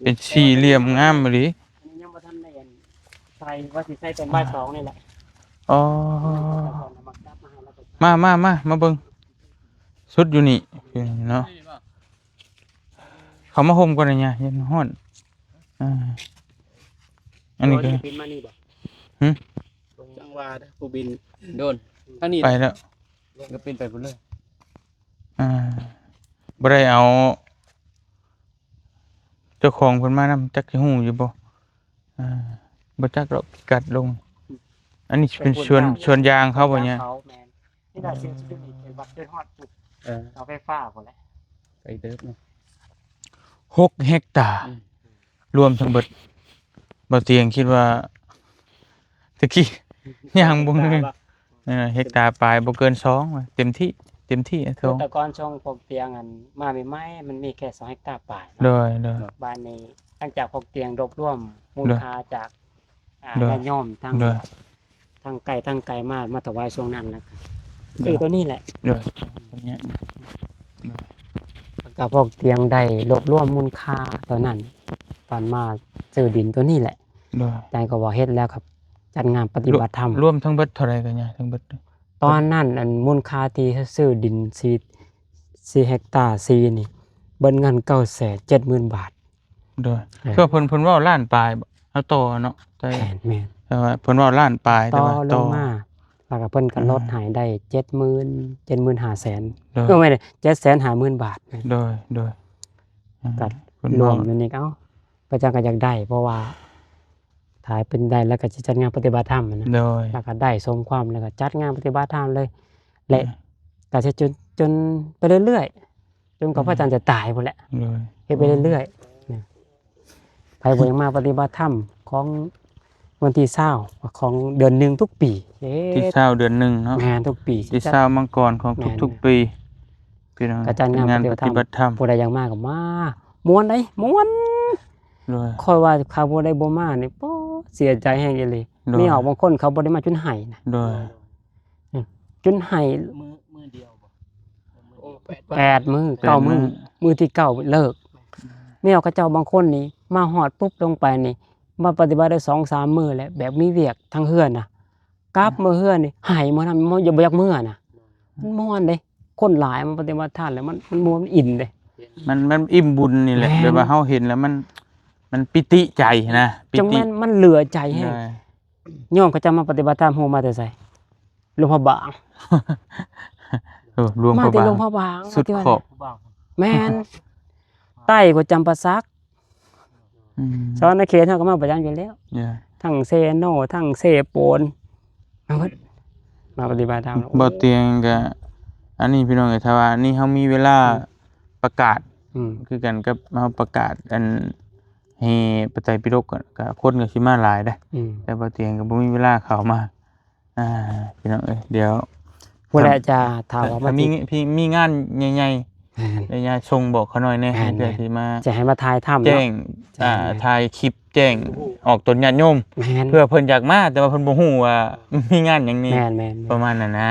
ເປັນສີ່ຫຼ່ຽມງາມອີ່ຫຼີ ອັນນີ້ຍັງບໍ່ທັນໄດ້ອັນໃສ່ ວ່າຊິໃສ່ຕອນບ່າຍສອງນີ້ແຫຼະ ອໍ ມາ ມາ ມາ ມາເບິ່ງ ສຸດຢູ່ນີ້ ເນາະ ເຂົ້າມາຮົ່ມກ່ອນນະຍາ ເຢັນຮ້ອນ ອ່າ ອັນນີ້ກໍ ໂດຣນບິນມານີ້ບໍ່? ຫື? ຈັງຫວະເດ້ ຜູ້ບິນ ໂດຣນ ທາງນີ້ ໄປແລ້ວ ກໍບິນໄປພຸ້ນເລີຍ ອ່າ ບໍ່ໄດ້ເອົາ ເຈົ້າຂອງເພິ່ນມານຳ ຈັກຊິຮູ້ຢູ່ບໍ່? ອ່າ ບໍ່ຈັກດອກພິກັດລົງ ອັນນີ້ຊິເປັນສວນ ເປັນສວນຢາງ ສວນຢາງເຂົາບໍ່ຍາ? ສວນຢາງເຂົາ ແມ່ນ ນີ້ລະ ຊິ ຊິເປັນວັດເດີນຮອດພຸ້ນ ເອີ ເສົາໄຟຟ້າພຸ້ນແຫຼະ ໄກເຕີບເນາະ ຫົກເຮັກຕາ ອືມ ລວມທັງເບິດ ບ່າວຕຽງຄິດວ່າ ຕະກີ້ຍ່າງເບິ່ງ ເອີ ເຮັກຕາປາຍ ບໍ່ເກີນສອງ ເຕັມທີ່ ເຕັມທີ່ ຄື ສອງ ແຕ່ກ່ອນຊ່ວງພວກຕຽງອັນມາໃໝ່ໆ ມັນມີແຄ່ສອງເຮັກຕາປາຍເນາະ ໂດຍ ໂດຍ ບາດນີ້ຫຼັງຈາກພວກຕຽງລວບລວມມູນ ໂດຍ ຄ່າຈາກ ອ່າ ໂດຍ ຍາດໂຍມທັງ ໂດຍ ທັງໃກ້ທັງໄກມາ ມາຖວາຍຊ່ວງນັ້ນ ແລ້ວກໍ ໂດຍ ຊື້ຕົວນີ້ແຫຼະ ໂດຍ ແລ້ວກໍພວກຕຽງໄດ້ລວບລວມມູນຄ່າຕົວນັ້ນ ຕອນມາຊື້ດິນຕົວນີ້ແຫຼະ ໂດຍ ອາຈານກໍວ່າເຮັດແລ້ວກໍຈັດງານປະຕິບັດທຳ ລວມທັງເບິດເທົ່າໃດກໍຍາ ທັງເບິດ? ຕອນນັ້ນ ອັນມູນຄ່າທີ່ຊື້ດິນສີ່ ສີ່ເຮັກຕາສີ່ນີ້ ເບິດເງິນເກົ້າແສນເຈັດໝື່ນບາດ ໂດຍ ເອີ ເພື່ອເພິ່ນ ເພິ່ນເວົ້າລ້ານປາຍ ເຮົາຕໍ່ເນາະ ແຕ່ ແມ່ນ ແມ່ນ ແຕ່ວ່າເພິ່ນເວົ້າລ້ານປາຍ ແຕ່ວ່າຕໍ່ລົງມາ ແລ້ວກໍເພິ່ນກໍ ອ່າ ລົດໃຫ້ໄດ້ເຈັດໝື່ນ ເຈັດໝື່ນຫ້າແສນ ໂດຍ ເອີ ແມ່ນ ເຈັດແສນຫ້າໝື່ນບາດ ໂດຍ ໂດຍ ກໍ ອ່າ ເພິ່ນ ລວມຢູ່ນີ້ ເອົ້າ ພະເຈົ້າກໍຢາກໄດ້ ເພາະວ່າຖ້າເປັນໄດ້ແລ້ວກໍຊິຈັດງານປະຕິບັດທຳນະ ໂດຍ ແລ້ວກໍໄດ້ສົມຄວາມ ແລ້ວກໍຈັດງານປະຕິບັດທຳເລີຍ ແລະ ອ່າ ກໍຊິຈົນ ຈົນໄປເລື້ອຍໆ ຈົນກວ່າ ອືມ ພະອາຈານຈະຕາຍພຸ້ນແຫຼະ ໂດຍ ເຮັດໄປເລື້ອຍໆ ໂອ້ ນະ ໃຜບໍ່ຢາກມາປະຕິບັດທຳຂອງວັນທີຊາວຂອງເດືອນໜຶ່ງທຸກປີ ເຮັດ ທີຊາວເດືອນໜຶ່ງເນາະ ແມ່ນ ທຸກປີ ທີຊາວມັງກອນຂອງ ແມ່ນ ທຸກໆປີ ພີ່ນ້ອງ ກໍຈັດງານ ງານປະຕິບັດທຳ ປະຕິບັດທຳ ຜູ້ໃດຢາກມາກໍມາ ມ່ວນເດ້ ມ່ວນ ໂດຍ ຂ້ອຍວ່າຖ້າຜູ້ໃດບໍ່ມານີ້ ໂອ້ ເສຍໃຈແຮງອີ່ຫຼີ ໂດຍ ມີອອກບາງຄົນເຂົາບໍ່ໄດ້ມາຈົນໄຫ້ນະ ໂດຍ ອືມ ຈົນໄຫ້ ມື້ ມື້ດຽວບໍ່? ໂອ້ ແປດ ແປດມື້ ແປດມື້ ເກົ້າມື້ ມື້ ມື້ທີເກົ້າເລີກ ແມ່ນ ມີອອກເຂົາເຈົ້າບາງຄົນນີ້ມາຮອດປຸບລົງໄປນີ້ ມາປະຕິບັດໄດ້ສອງສາມມື້ແລ້ວ ແບບມີວຽກທາງເຮືອນນະ ກັບ ເອີ ມາເຮືອນນີ້ໄຫ້ໝົດນະ ບໍ່ ບໍ່ຢາກເມືອນະ ມັນມ່ວນເດ້ ຄົນຫຼາຍມາປະຕິບັດທຳແລ້ວມັນ ມັນມ່ວນ ມັນອີ່ມເດ້ ມັນ ມັນອີ່ມບຸນນີ້ແຫຼະ ແມ່ນ ແບບວ່າເຮົາເຫັນແລ້ວມັນ ມັນປີຕິໃຈນະ ປີຕິ ຈັ່ງແມ່ນມັນເຫຼືອໃຈແຮງ ໂດຍ ໂຍມເຂົາເຈົ້າມາປະຕິບັດທຳ ຮູ້ມາແຕ່ໃສ? ຫຼວງພະບາງ ເອີ ຫຼວງພະບາງ ມາແຕ່ຫຼວງພະບາງ ສຸດຂອບ ແມ່ນ ໃຕ້ກໍຈຳປາສັກ ອືມ ສະຫວັນນະເຂດເຮົາກໍມາປະຈຳຢູ່ແລ້ວ ເອີ ທັງເຊໂນ ທັງເຊໂປນ ມາເບິດ ມາປະຕິບັດທຳ ບໍ່ຕຽງກະ ອັນນີ້ພີ່ນ້ອງເອີຍ ຖ້າວ່າອັນນີ້ເຮົາມີເວລາ ອືມ ປະກາດ ອືມ ຄືກັນກັບເຮົາປະກາດ ອັນ ແຫ່ພະໄຕປິດົກ ກະ ກະຄົນກໍຊິມາຫຼາຍເດ້ ອືມ ແຕ່ບໍ່ຕຽງກໍບໍ່ມີເວລາເຂົ້າມາ ອ່າ ພີ່ນ້ອງເອີຍ ດຽວ ຜູ້ໃດຈະຖາມວ່າ ຖ້າມີ ມີງານໃຫຍ່ໆ ແມ່ນ ໄລຍະສົ່ງບອກເຂົາໜ້ອຍແດ່ ແມ່ນ ເພື່ອຊິມາ ຈະໃຫ້ມາຖ່າຍທຳເນາະ ແຈ້ງ ອ່າ ຖ່າຍຄລິບແຈ້ງອອກຕົນຍາດໂຍມ ແມ່ນ ເພື່ອເພິ່ນຢາກມາ ແຕ່ວ່າເພິ່ນບໍ່ຮູ້ວ່າມີງານຫຍັງແດ່ ແມ່ນໆໆ ປະມານນັ້ນນະ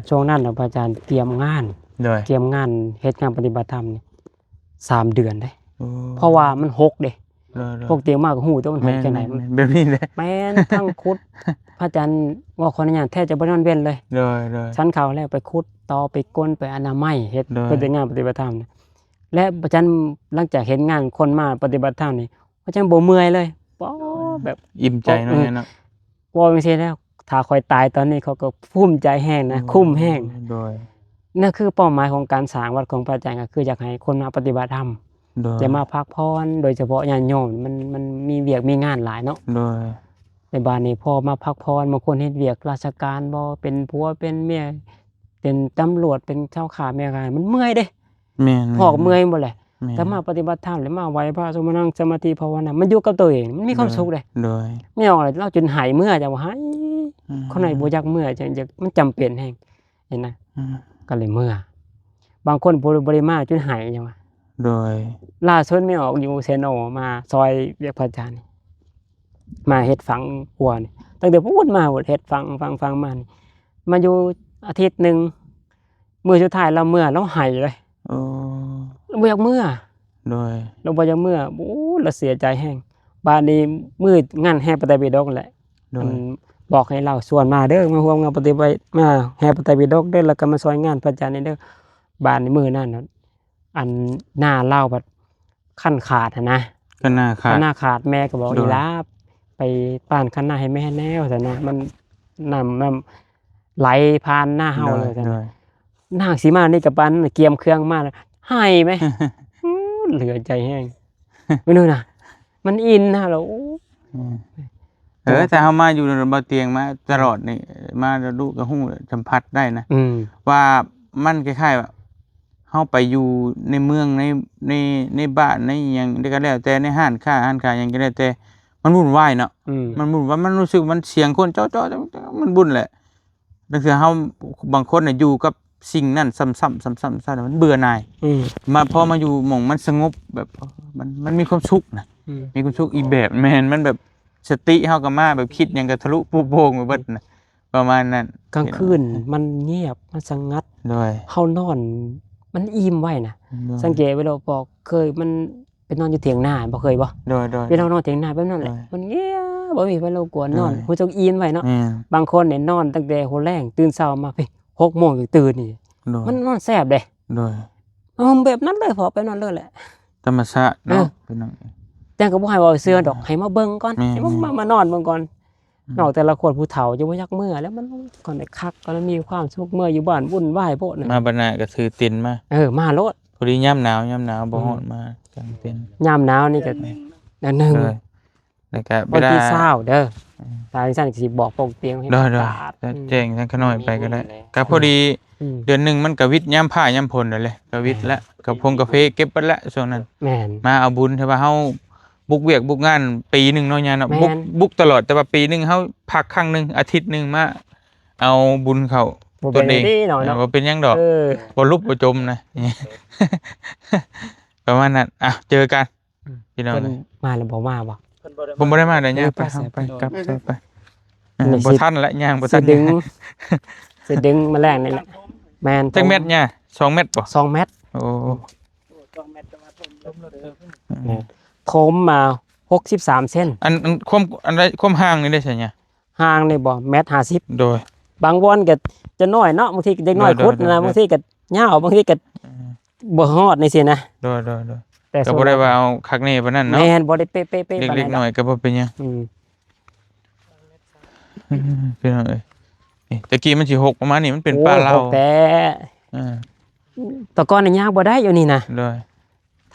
ຊ່ວງນັ້ນນະ ພະອາຈານກຽມງານ ໂດຍ ກຽມງານເຮັດງານປະຕິບັດທຳນີ້ ສາມເດືອນເດ້ ໂອ້ ເພາະວ່າມັນຫົກເດ້ ໂດຍໆ ພວກຕຽງມາກໍຮູ້ຕົວະ ມັນຫົກຈັ່ງໃດ ແມ່ນໆໆ ແບບນີ້ແຫຼະ ແມ່ນ ທັງຂຸດ ພະອາຈານວ່າຂໍອະນຸຍາດ ແທບຈະບໍ່ນອນເວັນເລີຍ ໂດຍໆ ສັນເຂົ້າແລ້ວໄປຂຸດຕໍ່ ໄປກົນ ໄປອະນາໄມ ເຮັດ ໂດຍ ເຮັດແຕ່ງານປະຕິບັດທຳນີ້ ແລະ ພະອາຈານຫຼັງຈາກເຫັນງານຄົນມາປະຕິບັດທຳນີ້ ພະອາຈານບໍ່ເມື່ອຍເລີຍ ປ້ອ ແບບ ອີ່ມໃຈເນາະ ເອີ ເນາະ ເວົ້າຈັ່ງຊີ້ແລ້ວ ຖ້າຂ້ອຍຕາຍຕອນນີ້ ຂ້ອຍກໍພູມໃຈແຮງນະ ໂອ້ ຄຸ້ມແຮງ ໂດຍ ນັ້ນຄືເປົ້າໝາຍຂອງການສ້າງວັດຂອງພະອາຈານ ກໍຄືຢາກໃຫ້ຄົນມາປະຕິບັດທຳ ໂດຍ ຈະມາພັກຜ່ອນ ໂດຍສະເພາະຍາດໂຍມ ມັນ ມັນມີວຽກມີງານຫຼາຍເນາະ ໂດຍ ແຕ່ບາດນີ້ພໍມາພັກຜ່ອນ ບາງຄົນເຮັດວຽກລາຊະການບໍ ເປັນຜົວເປັນເມຍ ເປັນຕຳຫຼວດ ເປັນຊາວຄ້າແມ່ຄ້າ ມັນເມື່ອຍເດ້ ແມ່ນໆໆ ພໍເມື່ອຍບໍ່ແຫຼະ ແມ່ນ ແຕ່ມາປະຕິບັດທຳ ແລ້ວມາໄຫວ້ພະ ສົມມະນັງ ສະມາທິ ພາວະນາ ມັນຢູ່ກັບຕົວເອງ ມັນມີຄວາມສຸກເດ້ ໂດຍ ແມ່ອອກແລ້ວ ລາວຈົນໄຫ້ເມືອ ຈັ່ງວ່າໄຫ້ ອືມ ຄົນໃດບໍ່ຢາກເມືອ ຈັ່ງ ຈັ່ງ ມັນຈຳເປັນແຮງ ເຫັນນະ ອືມ ກໍເລີຍເມືອ ບາງຄົນບໍ່ ບໍ່ໄດ້ມາຈົນໄຫ້ຫຍັງວ່າ. ໂດຍ ລ່າສຸດແມ່ອອກຢູ່ເຊໂນ ມາຊ່ອຍວຽກພະອາຈານນີ້ ມາເຮັດຝັງຂົວນີ້ ຕັ້ງແຕ່ພຸ້ນມາພຸ້ນ ເຮັດຝັງ ຝັງ ຝັງມານີ້ ມາຢູ່ອາທິດໜຶ່ງ ມື້ສຸດທ້າຍລາວເມືອ ລາວໄຫ້ເລີຍ. ໂອ້ ລາວບໍ່ຢາກເມືອ. ໂດຍ ລາວບໍ່ຢາກເມືອ. ໂອ້ ລາວເສຍໃຈແຮງ. ບາດນີ້ມື້ງານແຫ່ພະໄຕປິດົກແຫຼະ ໂດຍ ອັນ ບອກໃຫ້ລາວຊວນມາເດີ ມາຮ່ວມງານປະຕິບັດ ມາແຫ່ພະໄຕປິດົກເດີ ແລ້ວກໍມາຊ່ອຍງານພະອາຈານນີ້ເດີ. ບາດນີ້ມື້ນັ້ນ ອັນ ໜ້າລາວບັດຄັນຂາດຫັ້ນນະ ຄັນໜ້າຂາດ ຄັນໜ້າຂາດ ແມ່ກໍບອກ ໂດຍ ອີຫຼາ ໄປປ້ານຄັນໜ້າໃຫ້ແມ່ແດ່ວ່າຊັ້ນນະ ມັນ ນ້ຳ ນ້ຳໄຫຼຜ່ານໜ້າເຮົາ ໂດຍ ວ່າຊັ້ນ. ໂດຍ ນາງຊິມານີ້ກໍປານນັ້ນ ກຽມເຄື່ອງມາແລ້ວ ໄຫ້ແມ ເຫຼືອໃຈແຮງ ມື້ນັ້ນນະ ມັນອິນນະ ແລ້ວ ໂອ້ ອືມ ເອີ ແຕ່ເຮົາມາຢູ່ນຳບ່າວຕຽງມາຕະຫຼອດນີ້ ມາດູກໍຮູ້ ສຳຜັດໄດ້ນະ ອືມ ວ່າມັນຄ້າຍໆວ່າ ເຮົາໄປຢູ່ໃນເມືອງ ໃນ ໃນ ໃນບ້ານ ໃນຫຍັງກໍແລ້ວແຕ່ ໃນຮ້ານຄ້າ ຮ້ານຂາຍຫຍັງກໍແລ້ວແຕ່ ມັນວຸ່ນວາຍເນາະ ອືມ ມັນວຸ່ນວາຍ ມັນຮູ້ສຶກມັນສຽງຄົນເຈາະໆ ມັນວຸ່ນແຫຼະ. ລາງເທື່ອເຮົາ ບາງຄົນນະຢູ່ກັບສິ່ງນັ້ນຊ້ຳໆ ຊ້ຳໆ ຊ້ຳໆ ມັນເບື່ອໜ່າຍ ອືມ ມາ ພໍມາຢູ່ໝ່ອງມັນສະຫງົບ ແບບ ມັນ ມັນມີຄວາມສຸກນະ ອືມ ມີຄວາມສຸກອີກແບບ ແມ່ນ ມັນແບບ ສະຕິເຮົາກໍມາ ແບບຄິດຫຍັງກໍທະລຸໂປ່ງໄປເບິດນະ ປະມານນັ້ນ. ກາງຄືນມັນງຽບ ມັນສະຫງັດ ໂດຍ ເຮົານອນມັນອີ່ມໄວນະ ໂດຍ ສັງເກດເວລາອອກ ເຄີຍມັນໄປນອນຢູ່ຖຽງນາ ບໍ່ເຄີຍບໍ່? ໂດຍໆ ເວລາເຮົານອນຖຽງນາແບບນັ້ນແຫຼະ ໂດຍ ມັນງຽບ ບໍ່ມີໃຜລົບກວນ ໂດຍ ນອນຮູ້ສຶກອີ່ມໄວເນາະ ແມ່ນ ບາງຄົນນີ້ນອນຕັ້ງແຕ່ຫົວແລງ ຕື່ນເຊົ້າມາ ເຮີ້ຍ ຫົກໂມງຍັງຕື່ນນີ້ ໂດຍ ມັນນອນແຊບເດ້ ໂດຍ ເອີ ແບບນັ້ນເລີຍ ເພາະແບບນັ້ນເລີຍແຫຼະ ທຳມະຊາດເນາະ ເອີ ພີ່ນ້ອງ ແຕ່ກໍບໍ່ໃຫ້ເວົ້າເຊື່ອດອກ ແມ່ນ ໃຫ້ມາເບິ່ງກ່ອນ ແມ່ນ ໃຫ້ມາ ແມ່ນ ມາ ມານອນເບິ່ງກ່ອນ ອືມ ນອກແຕ່ລະຄົນຜູ້ເຖົ້າຈະບໍ່ຢາກເມືອແລ້ວ ມັນ ມັນຄ່ອຍໄດ້ຄັກ ກໍລະມີຄວາມສຸກ ເມືອຢູ່ບ້ານວຸ່ນວາຍໂພດນະ ມາບັດໜ້າກໍຖືເຕັນມາ ເອີ ມາໂລດ ພໍດີຍາມໜາວ ຍາມໜາວບໍ່ ອືມ ຮ້ອນ ມາກາງເຕັນ ຍາມໜາວນີ້ກໍ ແມ່ນ ອັນໜຶ່ງ ໂດຍ ແລ້ວກະເວລາວັນທີຊາວເດີ ອືມ ຖ້າຈັ່ງຊັ້ນກໍຊິບອກພວກຕຽງໃຫ້ ໂດຍໆ ສະອາດ ແຈ້ງທາງຂະນ້ອຍໄປກໍໄດ້ ອືມ ກໍພໍດີ ອືມ ເດືອນໜຶ່ງມັນກໍວິດຍາມຟ້າຍາມຝົນນັ້ນແຫຼະ ກໍວິດແລ້ວ ແມ່ນ ກໍພົງກາເຟເກັບເບິດແລ້ວຊ່ວງນັ້ນ ແມ່ນ ມາເອົາບຸນ ແຕ່ວ່າເຮົາບຸກວຽກບຸກງານປີໜຶ່ງເນາະ ຍາເນາະ ແມ່ນ ບຸກ ບຸກຕະຫຼອດ ແຕ່ວ່າປີໜຶ່ງເຮົາພັກຄັ້ງໜຶ່ງ ອາທິດໜຶ່ງມາເອົາບຸນເຂົ້າຕົນເອງ ບໍ່ເປັນຫຍັງດອກ ເອີ ບໍ່ຫຼຸບບໍ່ຈົມນະ ປະມານນັ້ນ ອ່ະ ເຈີກັນ ອືມ ພີ່ນ້ອງ ເພິ່ນມາແລ້ວບໍ່ມາບໍ່? ເພິ່ນບໍ່ໄດ້ມາ ເພິ່ນບໍ່ໄດ້ມາ ໄດ້ຍ່າງໄປ ເອີ ໄປ ໄປ ໄປ ກັບ ໄປ ໄປ ເອີ ບໍ່ທັນລະ ຍ່າງບໍ່ທັນ ຊິດຶງ ຊິດຶງມາແລງນີ້ແຫຼະ ແມ່ນ ຈັກແມັດຍ່າ? ສອງແມັດບໍ່? ສອງແມັດ ໂອ້ ອືມ ຖົມມາຫົກສິບສາມເຊັນ ອັນ ອັນຄວາມ ອັນໃດ ຄວາມຫ່າງນີ້ໄດ້ໃສຍ່າ? ຫ່າງນີ້ບໍ່ ແມັດຫ້າສິບ ໂດຍ ບາງບ່ອນກໍຈະນ້ອຍເນາະ ບາງທີເດັກນ້ອຍ ໂດຍ ຂຸດນະ ໂດຍ ໂດຍ ບາງທີກໍຍາວ ບາງທີກໍ ອືມ ບໍ່ຮອດຈັ່ງຊີ້ນະ ໂດຍ ໂດຍ ໂດຍ ແຕ່ກໍບໍ່ໄດ້ວ່າເອົາຄັກແນ່ປານນັ້ນເນາະ ແມ່ນ ບໍ່ໄດ້ເປະໆ ເປັນປານໃດດອກ ເລັກໆ ນ້ອຍໆ ກໍບໍ່ເປັນຫຍັງ ອືມ ອືມ ພີ່ນ້ອງເອີຍ ນີ້ ແຕ່ກີ້ມັນຊິຮົກປະມານນີ້ ມັນເປັນ ໂອ້ ປ່າລາວ ຮົກແທ້ ເອີ ແຕ່ກ່ອນນີ້ຍ່າງບໍ່ໄດ້ຢູ່ນີ້ນະ ໂດຍ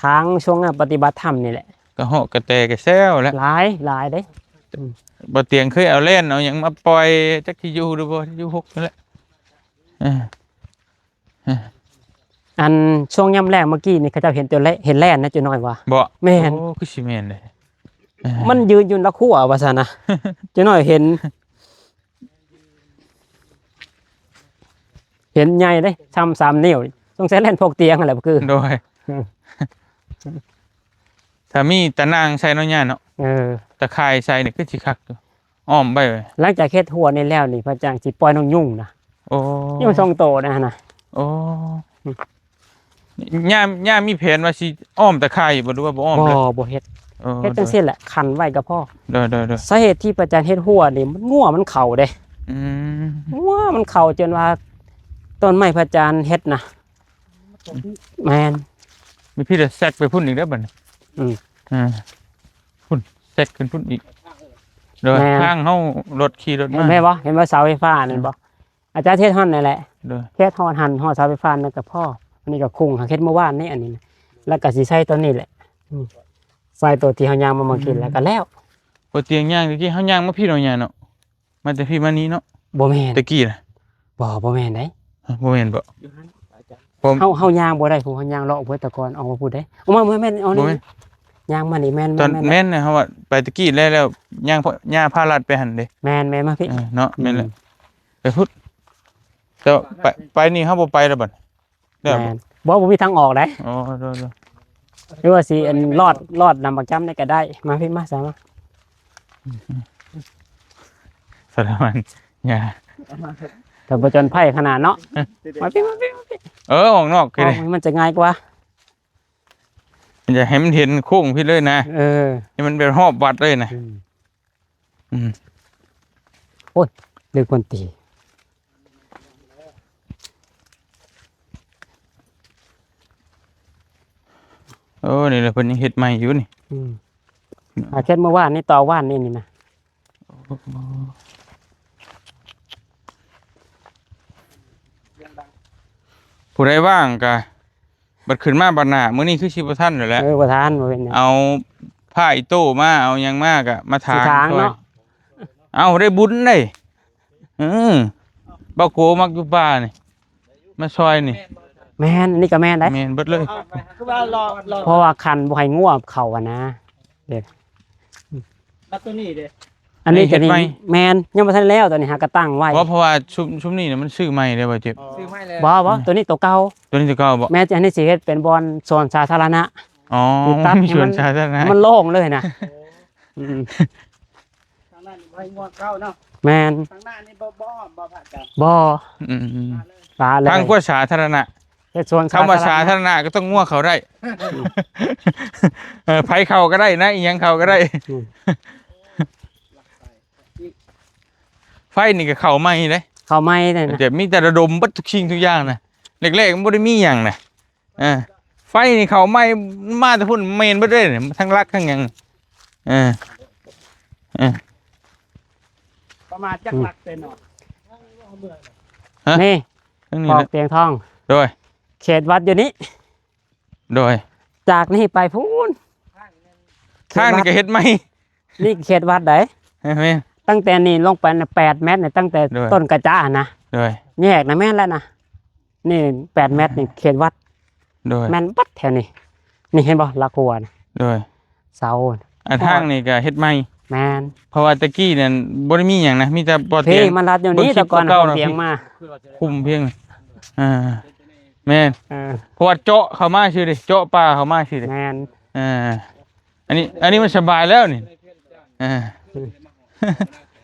ທາງຊ່ວງປະຕິບັດທຳນີ້ແຫຼະ ກະເຫາະກະແຕກະແຊວແຫຼະ ຫຼາຍ ຫຼາຍເດ້ ອືມ ບໍ່ຕຽງເຄີຍເອົາແລ່ນເອົາຫຍັງມາປ່ອຍ ຈັກຊິຢູ່ຫຼືບໍ່ ຢູ່ຮົກນັ້ນແຫຼະ ເອີ ອັນຊ່ວງຍາມແລງເມື່ອກີ້ນີ້ ເຂົາເຈົ້າເຫັນແຕ່ແລ- ເຫັນແລ່ນນະ ເຈົ້ານ້ອຍວ່າ ບໍ່ ແມ່ນ ໂອ້ ຄືຊິແມ່ນເດ້ ມັນຢືນຢູ່ລະຂົວວ່າຊັ້ນນະ ເຈົ້ານ້ອຍເຫັນ ເຫັນໃຫຍ່ເດ້ ຊ່ຳສາມນິ້ວ ສົງໄສແລ່ນພວກຕຽງຫັ້ນແຫຼະ ບໍ່ຄື ໂດຍ ອືມ ຖ້າມີຕາໜ່າງໃສ່ເນາະ ຍ່າເນາະ ເອີ ຕາຂ່າຍໃສ່ນີ້ຄືຊິຄັກຢູ່ ອ້ອມໄວ້ ຫຼັງຈາກເຮັດຮົ້ວນີ້ແລ້ວນີ້ ພະອາຈານຊິປ່ອຍນົກຍຸງນະ ໂອ້ ຍຸງສອງໂຕນະຫັ້ນນະ ໂອ້ ອືມ ຍ່າ ຍ່າມີແຜນວ່າຊິອ້ອມຕາຂ່າຍບໍ່ ຫຼືວ່າບໍ່ອ້ອມ? ບໍ່ ເລີຍ ບໍ່ເຮັດ ເອີ ເຮັດຈັ່ງຊີ້ແຫຼະ ໂດຍ ຄັນໄວ້ກໍພໍ ໂດຍໆໆ ສາເຫດທີ່ພະອາຈານເຮັດຮົ້ວນີ້ ມັນງົວມັນເຂົ້າເດ້ ອືມ ງົວມັນເຂົ້າຈົນວ່າ ຕົ້ນໄມ້ພະອາຈານເຮັດນະ ແມ່ນ ມີພີ່ລະແຊກໄປພຸ້ນອີກເດີບັດນີ້ ອືມ ອ່າ ພຸ້ນ ແຊກຂຶ້ນພຸ້ນອີກ ໂດຍ ແມ່ນ ທາງເຮົາລົດຂີ່ລົດມາ ເຫັນບໍ່ ເຫັນບໍ່ ເສົາໄຟຟ້ານັ້ນບໍ່ ອືມ ອາຈານເຮັດຮອດນັ້ນແຫຼະ ໂດຍ ເຮັດຮອດຫັ້ນ ຮອດເສົາໄຟຟ້ານັ້ນກໍພໍ ອັນນີ້ກໍຄຸງ ຫາເຮັດເມື່ອວານນີ້ ອັນນີ້ນະ ແລ້ວກໍຊິໃຊ້ຕົວນີ້ແຫຼະ ອືມ ໃສ່ຕົວທີ່ເຮົາຍ່າງມາເມື່ອກີ້ ອືມ ແລ້ວກໍແລ້ວ ບໍ່ຕຽງຍ່າງ ແຕ່ກີ້ເຮົາຍ່າງມາພີ້ເນາະ ຍ່າເນາະ ມາແຕ່ພີ້ມານີ້ເນາະ ບໍ່ແມ່ນ ແຕ່ກີ້ນະ ບໍ່ ບໍ່ແມ່ນໃດ ຮະ ບໍ່ແມ່ນບໍ່? ຢູ່ຫັ້ນ ເຮົາ ເຮົາຍ່າງບໍ່ໄດ້ ຜູ້ເຮົາຍ່າງເລາະເບິດຕະກອນ ອອກມາພຸ້ນເດ້ ອອກມາ ບໍ່ແມ່ນ ອອກມາ ບໍ່ແມ່ນ ຍ່າງມານີ້ ແມ່ນ ຕອນ ແມ່ນ ແມ່ນນະ ເຮົາວ່າໄປຕະກີ້ແລ້ວ ແລ້ວຍ່າງ ຍ່າພາລັດໄປຫັ້ນເດ້ ແມ່ນ ແມ່ນ ມາພີ້ ເອີ ເນາະ ອືມ ແມ່ນແຫຼະ ໄປພຸ້ນ ແຕ່ວ່າໄປ ໄປນີ້ເຮົາບໍ່ໄປແລ້ວບັດ ແລ້ວ ແມ່ນ ບໍ່ ບໍ່ມີທາງອອກໃດ. ອໍ ໂດຍໆ ຫຼືວ່າຊິອັນລອດ ລອດນຳບັກຈຳນີ້ກໍໄດ້. ມາພີ້ມາ ສາມາ ສາລະວັນ ຢ່າ ຖ້າບໍ່ຈອນໄພຂະໜາດເນາະ. ມາພີ້ ມາພີ້ ມາພີ້. ເອີ ອອກນອກ ອອກ ມັນຈະງ່າຍກວ່າ. ມັນຈະໃຫ້ມັນເຫັນໂຄ້ງພີ້ເລີຍນະ. ເອີ ໃຫ້ມັນແບບຮອບວັດເລີຍນະ. ອືມ ອືມ ໂອ້ຍ ລືມຄົນຕີ. ໂອ້ ນີ້ແຫຼະ ເພິ່ນຍັງເຮັດໃໝ່ຢູ່ນີ້. ອືມ ອາ ເຮັດມື້ວານນີ້ ຕໍ່ວານນີ້ນີ້ນະ. ຜູ້ໃດວ່າງກະ ບັດຂຶ້ນມາບັດໜ້າ ມື້ນີ້ຄືຊິບໍ່ທັນແລ້ວແຫຼະ. ເອີ ບໍ່ທັນ ບໍ່ເປັນຫຍັງ. ເອົາຜ້າອີໂຕ້ມາ ເອົາຫຍັງມາກະມາຖາງ ຖາງ ຊ່ອຍເນາະ. ເອົາ ໄດ້ບຸນເດ້. ເອີ ບ່າວໂກມັກຢູ່ປ່ານີ້ ມາຊ່ອຍນີ້. ແມ່ນ ອັນນີ້ກໍແມ່ນໄດ໋. ແມ່ນເບິດເລີຍ. ເອົາ ຄືວ່າລໍ ລໍ ເພາະວ່າຄັນບໍ່ໃຫ້ງົວເຂົ້າຫັ້ນນະ. ເດ້ ແລ້ວຕົວນີ້ເດ້? ອັນນີ້ ອັນນີ້ເຮັດໃໝ່ ຕົວນີ້ແມ່ນ ຍັງບໍ່ທັນແລ້ວ ຕົວນີ້ຫາກະຕັ້ງໄວ້. ບໍ່ ເພາະວ່າຊຸມ ຊຸມນີ້ນະມັນຊື້ໃໝ່ເດ້ ບໍ່ເຈັບ. ຊື້ໃໝ່ແລ້ວ. ບໍ່ ບໍ່ ອືມ ຕົວນີ້ຕົວເກົ່າ. ຕົວນີ້ຕົວເກົ່າບໍ່? ແມ່ນ ອັນນີ້ຊິເຮັດເປັນບ່ອນສວນສາທາລະນະ. ອໍ ມີສວນສາທາລະນະ ໃຫ້ມັນ ໃຫ້ມັນໂລ່ງເລີຍນະ. ໂອ້ ອືມ ທາງນັ້ນບໍ່ໃຫ້ງົວເຂົ້າເນາະ. ແມ່ນ ທາງໜ້ານີ້ບໍ່ ບໍ່ອ້ອມບໍ່ ພະອາຈານ? ບໍ່. ອືມ ປາເລີຍ ທາງກວດສາທາລະນະ. ເຮັດສວນສາທາລະນະ ຄຳວ່າສາທາລະນະກໍຕ້ອງງົວເຂົ້າໄດ້. ເອີ ໃຜເຂົ້າກໍໄດ້ນະ ອີຫຍັງເຂົ້າກໍໄດ້. ອືມ ໄຟນີ້ກໍເຂົ້າໃໝ່ເດ້. ເຂົ້າໃໝ່ເດ້ນະ. ແຕ່ມີແຕ່ລະດົມເບິດທຸກສິ່ງທຸກຢ່າງນະ. ແລກໆມັນບໍ່ໄດ້ມີຫຍັງນະ. ເອີ ໄຟນີ້ເຂົ້າໃໝ່ ມາແຕ່ພຸ້ນ ເມນເບິດເດ້ ທັງຫຼັກທັງຫຍັງ. ເອີ ເອີ ປະມານຈັກຫຼັກເປັນເນາະ? ຮະ? ນີ້ ທາງນີ້ ຂອງ ນະ ຕຽງທອງ. ໂດຍ ເຂດວັດຢູ່ນີ້. ໂດຍ ຈາກນີ້ໄປພຸ້ນ ທາງນີ້ກໍເຮັດໃໝ່. ນີ້ເຂດວັດໃດ໋? ເອີ ແມ່ນ ຕັ້ງແຕ່ນີ້ລົງໄປນະ ແປດແມັດນະ ຕັ້ງແຕ່ ໂດຍ ຕົ້ນກະຈາຫັ້ນນະ. ໂດຍ ແຍກນະ ແມ່ນແລ້ວນະ. ນີ້ແປດແມັດນີ້ເຂດວັດ. ໂດຍ ແມ່ນເບິດແຖວນີ້. ນີ້ເຫັນບໍ່ ຫຼັກຫົວນະ. ໂດຍ ເສົາ ອັນທາງນີ້ກໍເຮັດໃໝ່. ແມ່ນ ເພາະວ່າແຕ່ກີ້ນັ້ນບໍ່ໄດ້ມີຫຍັງນະ ມີແຕ່ບໍ່ຕຽງ. ເພ ມັນລັດຢູ່ນີ້ ແຕ່ກ່ອນ ບໍ່ຄິດ ເຂົາ ເອົາ ຕຽງ ເນາະ ມາ ຄຸມພຽງ. ອ່າ ແມ່ນ ເອີ ເພາະວ່າເຈາະເຂົ້າມາຊື່ເດ້ ເຈາະປ່າເຂົ້າມາຊື່ເດ້. ແມ່ນ ອ່າ ອັນນີ້ ອັນນີ້ມັນສະບາຍແລ້ວນີ້. ອ່າ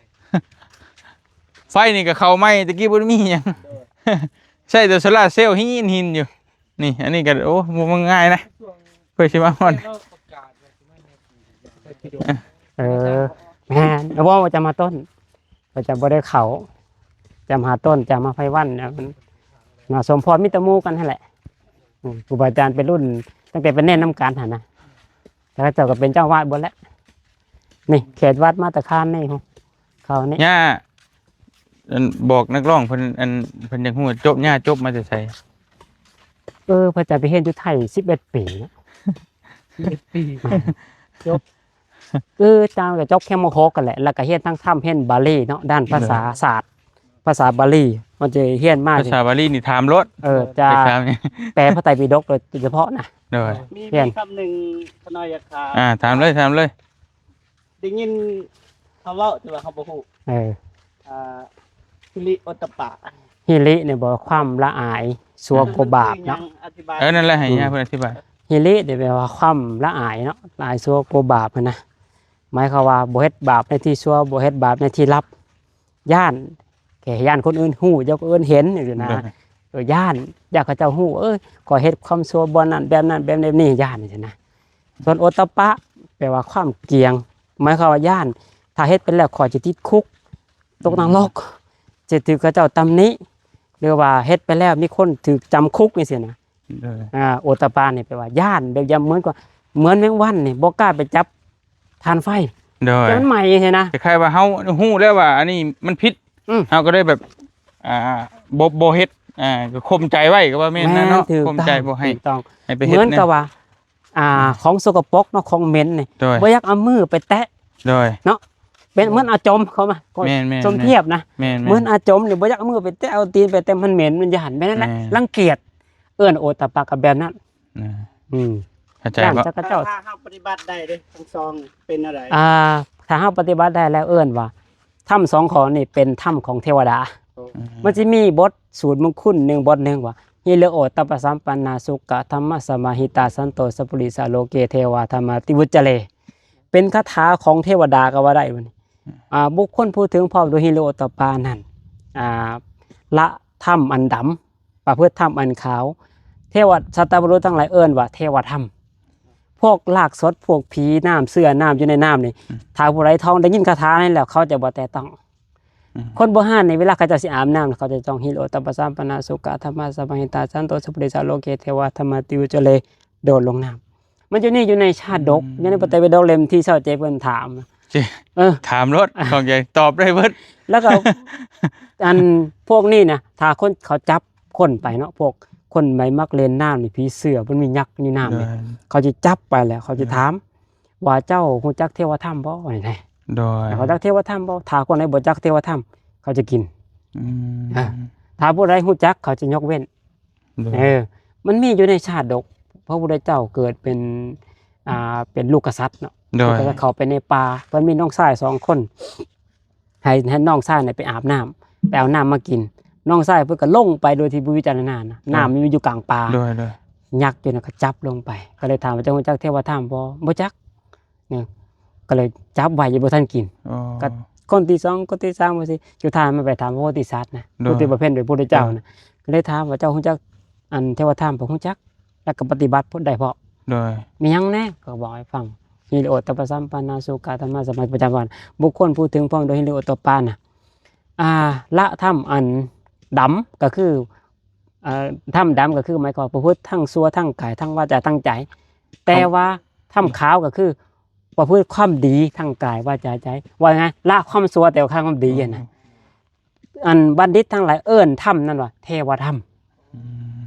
ໄຟນີ້ກໍເຂົ້າໃໝ່ ແຕ່ກີ້ບໍ່ໄດ້ມີຫຍັງ ໃຊ້ແຕ່ໂຊລາເຊວຫີນໆຢູ່. ນີ້ ອັນນີ້ກໍ ໂອ້ ບໍ່ ບໍ່ງ່າຍນະ ເພື່ອຊິມາຮອດ. ເອີ ແມ່ນ ແລ້ວເວົ້າວ່າຈຳຫາຕົ້ນ ກໍຈຳບໍ່ໄດ້ເຂົ້າ ຈຳຫາຕົ້ນ ຈຳມາໄພວັນ ແລ້ວມັນ ນະ ສົມພອນມີແຕ່ໝູ່ກັນຫັ້ນແຫຼະ. ອືມ ຄູບາອາຈານເປັນລຸ້ນ ຕັ້ງແຕ່ເປັນເນນນຳກັນຫັ້ນນະ ແລ້ວເຂົາເຈົ້າກໍເປັນເຈົ້າອາວາດເບິດແລ້ວ. ນີ້ເຂດວັດມາຕະຄານນີ້ ເຂົ້ານີ້ ຍ່າ ອັນ ບອກນັກຮ້ອງເພິ່ນ ອັນ ເພິ່ນຢາກຮູ້ວ່າຈົບ ຍ່າຈົບມາແຕ່ໃສ? ເອີ ເພິ່ນຈະໄປຮຽນຢູ່ໄທສິບເອັດປີເນາະ. ສິບເອັດປີ ຈົບ ເອີ ເຈົ້າກໍຈົບແຄ່ ມໍຫົກ ຫັ້ນແຫຼະ ແລ້ວກໍຮຽນທາງທຳ ຮຽນບາລີເນາະ ດ້ານພາສາ ໂດຍ ສາດ ພາສາບາລີ ມັນຈະຮຽນມາ ພາສາບາລີນີ້ຖາມໂລດ. ເອີ ຈະ ໄປຖາມ ແປພະໄຕປິດົກໂດຍສະເພາະນະ. ໂດຍ ມີ ຮຽນ ມີຄຳໜຶ່ງຂ້ານ້ອຍຢາກຖາມ. ອ່າ ຖາມເລີຍ ຖາມເລີຍ. ໄດ້ຍິນເຂົາເວົ້າ ແຕ່ວ່າເຮົາບໍ່ຮູ້. ເອີ ອ່າ ຫິລິໂອດຕະປະ ຫິລິນີ້ບອກວ່າຄວາມລະອາຍຊົ່ວກວ່າບາບເນາະ. ອະທິບາຍ ເອີ ນັ້ນແຫຼະ ໃຫ້ ອືມ ຍາເພິ່ນອະທິບາຍ. ຫິລິນີ້ແປວ່າຄວາມລະອາຍເນາະ ລະອາຍຊົ່ວກວ່າບາບຫັ້ນນະ ໝາຍຄວາມວ່າບໍ່ເຮັດບາບໃນທີ່ຊົ່ວ ບໍ່ເຮັດບາບໃນທີ່ລັບ ຢ້ານ ແຄ່ຢ້ານຄົນອື່ນຮູ້ ຢ້ານຄົນອື່ນເຫັນຈັ່ງຊີ້ນະ. ໂດຍ ເອີ ຢ້ານ ຢ້ານເຂົາເຈົ້າຮູ້ ເອີ ຂ້ອຍເຮັດຄວາມຊົ່ວບ່ອນນັ້ນ ແບບນັ້ນ ແບບນີ້ ຢ້ານຈັ່ງຊີ້ນະ. ສ່ວນໂອດຕະປະ ແປວ່າຄວາມກຽງ ໝາຍຄວາມວ່າຢ້ານ ຖ້າເຮັດໄປແລ້ວຂ້ອຍຈະຕິດຄຸກ ຕົກນະລົກ ຈະຖືກເຂົາເຈົ້າຕຳໜິ ຫຼືວ່າເຮັດໄປແລ້ວມີຄົນຖືກຈຳຄຸກຈັ່ງຊີ້ນະ. ໂດຍ ອ່າ ໂອດຕະປະນີ້ແປວ່າຢ້ານ ແບບຢ້ານ ເໝືອນກັບ ເໝືອນແມງວັນນີ້ບໍ່ກ້າໄປຈັບຖ່ານໄຟ. ໂດຍ ແຕ່ມັນໄໝ້ຊີ້ນະ ຄ້າຍໆວ່າເຮົາຮູ້ແລ້ວວ່າອັນນີ້ມັນຜິດ ອືມ ເຮົາກໍເລີຍແບບ ອ່າ ບໍ່ ບໍ່ເຮັດ ອ່າ ກໍຂົ່ມໃຈໄວ້ ກໍວ່າແມ່ນນະເນາະ. ແມ່ນ ຖືກ ຂົ່ມໃຈ ຕ້ອງ ບໍ່ໃຫ້ ຖືກຕ້ອງ ໃຫ້ໄປເຮັດ ເໝືອນກັບວ່າ ອ່າ ຂອງສົກກະປົກເນາະ ຂອງເໝັນນີ້ ໂດຍ ບໍ່ຢາກເອົາມືໄປແຕະ ໂດຍ ເນາະ ເປັນເໝືອນເອົາຈົມເຂົ້າມາ. ແມ່ນໆໆ ສົມທຽບນະ ແມ່ນໆ ເໝືອນເອົາຈົມນີ້ ບໍ່ຢາກເອົາມືໄປແຕະ ເອົາຕີນໄປແຕະ ມັນເໝັນ ມັນຢ້ານ ແມ່ນນັ້ນແຫຼະ. ແມ່ນ ລັງກຽດ ເອີ້ນໂອດຕະປະກໍແບບນັ້ນ. ອ່າ ອືມ ເຂົ້າໃຈບໍ່? ຢ້ານເຂົາເຈົ້າ ຖ້າເຮົາປະຕິບັດໄດ້ເດ້ ທັງສອງເປັນແນວໃດ? ອ່າ ຖ້າເຮົາປະຕິບັດໄດ້ແລ້ວ ເອີ້ນວ່າຖ້ຳສອງຂໍ້ນີ້ເປັນຖ້ຳຂອງເທວະດາ. ໂອ້ ອືມ ມັນຊິມີບົດສູດມຸງຄຸນໜຶ່ງບົດໜຶ່ງວ່າ ຫິລິໂອດຕະປະສຳປັນນາ ສຸກະທຳມະສະມາຫິຕາ ສັນໂຕສະປຸລິສາ ໂລເກເທວາທຳມາຕິວຸດຈະເລ ເປັນຄາຖາຂອງເທວະດາກໍວ່າໄດ້ບັດນີ້. ອ່າ ບຸກຄົນຜູ້ເຖິງພ້ອມດ້ວຍຫິລິໂອດຕະປານັ້ນ ອ່າ ລະທຳອັນດຳ ປະພຶດທຳອັນຂາວ. ເທວະ ສັດຕະບຸລຸດທັງຫຼາຍເອີ້ນວ່າເທວະທຳ. ພວກລາກສົດ ພວກຜີນ້ຳ ເຊື້ອນ້ຳຢູ່ໃນນ້ຳນີ້ ອືມ ຖ້າຜູ້ໃດທ່ອງໄດ້ຍິນຄາຖານີ້ແລ້ວ ເຂົາຈະບໍ່ແຕະຕ້ອງ. ອືມ ຄົນບູຮານນີ້ ເວລາເຂົາເຈົ້າຊິອາບນ້ຳ ເຂົາຈະຕ້ອງຫິລິໂອດຕະປະສຳປັນນາ ສຸກະທຳມະສະມາຫິຕາ ສັນໂຕສະປຸລິສາ ໂລເກເທວາທຳມາຕິວຸດຈະເລ ໂດດລົງນ້ຳ. ມັນຢູ່ນີ້ ຢູ່ໃນຊາດດົກ ອືມ ຢູ່ໃນພະໄຕປິດົກເຫຼັ້ມທີຊາວເຈັດ ເພິ່ນຖາມ. ເອີ ຖາມໂລດ ຂອງໃຫຍ່ຕອບໄດ້ເບິດ. ແລ້ວກໍ ອັນພວກນີ້ນະ ຖ້າຄົນເຂົາຈັບຄົນໄປເນາະ ພວກຄົນໄປມັກຫຼິ້ນນ້ຳນີ້ ຜີເສືອ ມັນມີຍັກຢູ່ນ້ຳນີ້ ໂດຍ ເຂົາຊິຈັບໄປແລ້ວ ເຂົາຊິ ໂດຍ ຖາມວ່າ ເຈົ້າຮູ້ຈັກເທວະທຳບໍ່? ນີ້ນະ ໂດຍ ເຂົາຈັກເທວະທຳບໍ່? ຖ້າຄົນໃດບໍ່ຈັກເທວະທຳ ເຂົາຈະກິນ. ອືມ ອ່າ ຖ້າຜູ້ໃດຮູ້ຈັກ ເຂົາຈະຍົກເວັ້ນ. ໂດຍ ເອີ ມັນມີຢູ່ໃນຊາດດົກ ພະພຸດທະເຈົ້າເກີດເປັນ ອ່າ ເປັນລູກກະສັດເນາະ ໂດຍ ເຂົາໄປໃນປ່າ ເພິ່ນມີນ້ອງຊາຍສອງຄົນ ໃຫ້ ໃຫ້ນ້ອງຊາຍນີ້ໄປອາບນ້ຳ ໄປເອົານ້ຳມາກິນ. ນ້ອງຊາຍເພິ່ນກໍລົງໄປໂດຍທີ່ບໍ່ພິຈາລະນານະ ໂດຍ ນ້ຳມັນຢູ່ກາງປ່າ ໂດຍ ໂດຍ ຍັກຢູ່ນັ້ນກໍຈັບລົງໄປ ກໍເລີຍຖາມວ່າ ເຈົ້າຮູ້ຈັກເທວະທຳບໍ່? ບໍ່ຈັກ. ນີ້ ກໍເລີຍຈັບໄວ້ ຍັງບໍ່ທັນກິນ. ອໍ ກໍຄົນທີສອງ ຄົນທີສາມ ວ່າຊີ້ ສຸດທ້າຍມັນໄປຖາມພະໂພທິສັດນະ ໂດຍ ຜູ້ທີ່ບຳເພັນເປັນພະພຸດທະເຈົ້ານະ ໂດຍ ກໍເລີຍຖາມວ່າ ເຈົ້າຮູ້ຈັກອັນເທວະທຳບໍ່? ຮູ້ຈັກ ແລ້ວກໍປະຕິບັດໄດ້ພ້ອມ. ໂດຍ ມີຫຍັງແດ່? ກໍບອກໃຫ້ຟັງ ຫິລິໂອດຕະປະສຳປັນນາ ສຸກະທຳມະສະມາ ປະຈຳວັນ ບຸກຄົນຜູ້ເຖິງພ້ອມດ້ວຍຫິລິໂອດຕະປານະ ອ່າ ລະທຳອັນດຳ ກໍຄື ເອີ ທຳດຳກໍຄືໝາຍຄວາມວ່າປະພຶດທັງຊົ່ວ ທັງກາຍ ທັງວາຈາ ທັງໃຈ. ແຕ່ວ່າທຳຂາວກໍຄືປະພຶດຄວາມດີທັງກາຍ ວາຈາ ໃຈ. ວ່າໄງ? ລະຄວາມຊົ່ວ ແຕ່ວ່າຄວາມດີຫັ້ນນະ. ອືມ ອັນບັນດິດທັງຫຼາຍເອີ້ນທຳນັ້ນວ່າເທວະທຳ. ອືມ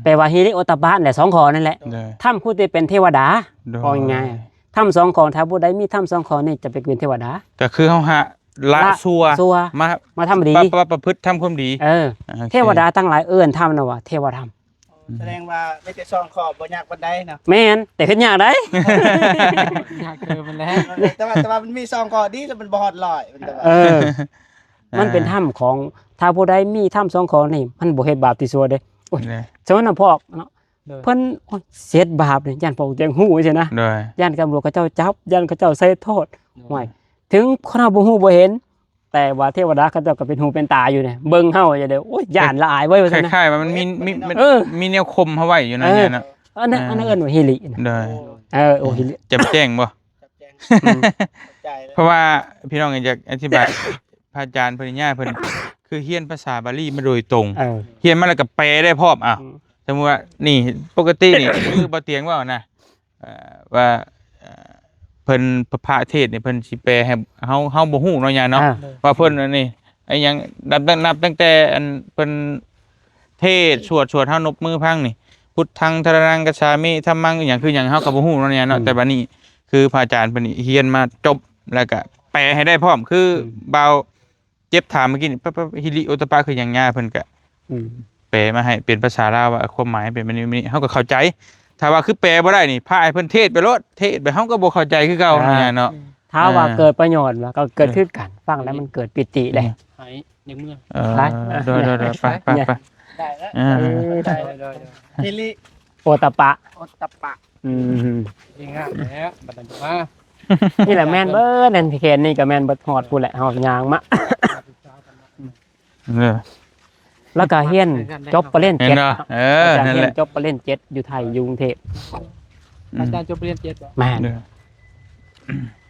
ແປວ່າຫິລິໂອດຕະປະແຫຼະ ສອງຂໍ້ນັ້ນແຫຼະ. ໂດຍ ທຳຄືທີ່ເປັນເທວະດາ. ໂດຍ ເວົ້າງ່າຍໆ ທຳສອງຂໍ້ ຖ້າຜູ້ໃດມີທຳສອງຂໍ້ນີ້ ຈະໄປເປັນເທວະດາ. ກໍຄືເຮົາຫະ ລະ ລະຊົ່ວ ຊົ່ວ ມາ ມາທຳດີ ປະ ປະ ປະພຶດທຳຄວາມດີ. ເອີ ໂອເຄ ເທວະດາທັງຫຼາຍເອີ້ນທຳນັ້ນວ່າເທວະທຳ. ອືມ ສະແດງວ່າມີແຕ່ສອງຂໍ້ ບໍ່ຍາກປານໃດເນາະ. ແມ່ນ ແຕ່ເຮັດຍາກໄດ໋. ຍາກເກີນໄປແລ້ວ ແຕ່ວ່າ ແຕ່ວ່າມັນມີສອງຂໍ້ດີ ແລ້ວມັນບໍ່ຮອດຮ້ອຍ ມັນກໍວ່າ ເອີ ມັນເປັນທຳຂອງ ຖ້າຜູ້ໃດມີທຳສອງຂໍ້ນີ້ ມັນບໍ່ເຮັດບາບທີ່ຊົ່ວເດ້. ໂອ້ຍ ສະເໝືອນນຳພວກເນາະ ໂດຍ ເພິ່ນ ໂອ້ຍ ເຮັດບາບນີ້ ຢ້ານພວກຈັ່ງຮູ້ຊີ້ນະ. ໂດຍ ຢ້ານຕຳຫຼວດເຂົາເຈົ້າຈັບ ຢ້ານເຂົາເຈົ້າໃສ່ໂທດ. ໂດຍ ໂອ້ຍ ເຖິງຄົນເຮົາບໍ່ຮູ້ບໍ່ເຫັນ ແຕ່ວ່າເທວະດາເຂົາເຈົ້າກໍເປັນຫູເປັນຕາຢູ່ເດ້ ເບິ່ງເຮົາຢູ່ເດ້. ໂອ້ຍ ຢ້ານລະອາຍເວີ້ຍ ວ່າຊັ້ນນະ. ຄ້າຍໆວ່າມັນມີ ມີ ມີ ເອີ ມີແນວຂົ່ມເຮົາໄວ້ຢູ່ນັ້ນ ເອີ ເນາະ. ອັນນັ້ນ ເອີ ອັນນັ້ນເອີ້ນວ່າຫິລິນະ. ໂດຍ ເອີ ໂອ້ ຫິລິ ແຈ່ມແຈ້ງບໍ່? ແຈ່ມແຈ້ງ ອືມ ເຂົ້າໃຈເລີຍ. ເພາະວ່າພີ່ນ້ອງຢາກອະທິບາຍ ພະອາຈານປະລິນຍາເພິ່ນ ຄືຮຽນພາສາບາລີມາໂດຍຕົງ ເອີ ຮຽນມາແລ້ວກໍແປໄດ້ພ້ອມ. ອ້າວ ອືມ ສົມມຸດວ່ານີ້ ປົກກະຕິນີ້ ຄືບໍ່ຕຽງເວົ້ານະ ເອີ ວ່າ ເອີ ເພິ່ນ ພະເທດນີ້ເພິ່ນຊິແປໃຫ້ເຮົາ ເຮົາບໍ່ຮູ້ເນາະ ຍາເນາະ ອ່າ ວ່າເພິ່ນອັນນີ້ ອີຫຍັງ ນັບ ນັບຕັ້ງແຕ່ອັນເພິ່ນເທດ ສວດ ສວດ ເຮົານົບມືຟັງນີ້ ພຸດທັງ ສະລະນັງ ກັດສາມິ ທຳມັງ ອີຫຍັງຄືຫຍັງ ເຮົາກໍບໍ່ຮູ້ເນາະ ຍາເນາະ. ອືມ ແຕ່ບັດນີ້ຄືພະອາຈານເພິ່ນນີ້ຮຽນມາຈົບ ແລ້ວກໍແປໃຫ້ໄດ້ພ້ອມ ຄື ອືມ ບ່າວ ເຈັບຖາມເມື່ອກີ້ນີ້ ປະ ປະ ຫິລິໂອດຕະປະຄືຫຍັງ? ຍາເພິ່ນກະ ອືມ ແປມາໃຫ້ເປັນພາສາລາວວ່າ ຄວາມໝາຍເປັນແບບນີ້ ແບບນີ້ ເຮົາກໍເຂົ້າໃຈ. ຖ້າວ່າຄືແປບໍ່ໄດ້ນີ້ ພະໃຫ້ເພິ່ນເທດໄປໂລດ ເທດໄປ ເຮົາກໍບໍ່ເຂົ້າໃຈຄືເກົ່າ. ອ່າ ຫັ້ນນະເນາະ. ຖ້າວ່າ ເອີ ເກີດປະໂຫຍດ ມັນກໍເກີດ ເອີ ຄືກັນ ຟັງແລ້ວມັນເກີດປີຕິ ອືມ ເດ້ ໃຫ້ ໃນເມືອງ ເອີ ໄປ ໂດຍໆໆ ໄປ ໄປ ໄປ ໄດ້ແລ້ວ ເອີ ເອີ ໄດ້ ໂດຍໆໆ ຫິລິໂອດຕະປະ ໂອດຕະປະ ອືມ ດີງາມແລ້ວ ບັດນັ້ນມາ ນີ້ແຫຼະແມ່ນເບິດ ແມ່ນແຂນນີ້ກໍແມ່ນເບິດ ຮອດພຸ້ນແຫຼະ ເຮົາຍ່າງມາ ເອີ ແລ້ວກໍຮຽນຈົບປະລິນຍາເຈັດ ເນາະ ເອີ ນັ້ນແຫຼະ ຮຽນຈົບປະລິນຍາເຈັດຢູ່ໄທ ຢູ່ກຸງເທບ ອືມ ອາຈານຈົບປະລິນຍາເຈັດບໍ່? ແມ່ນ ເອີ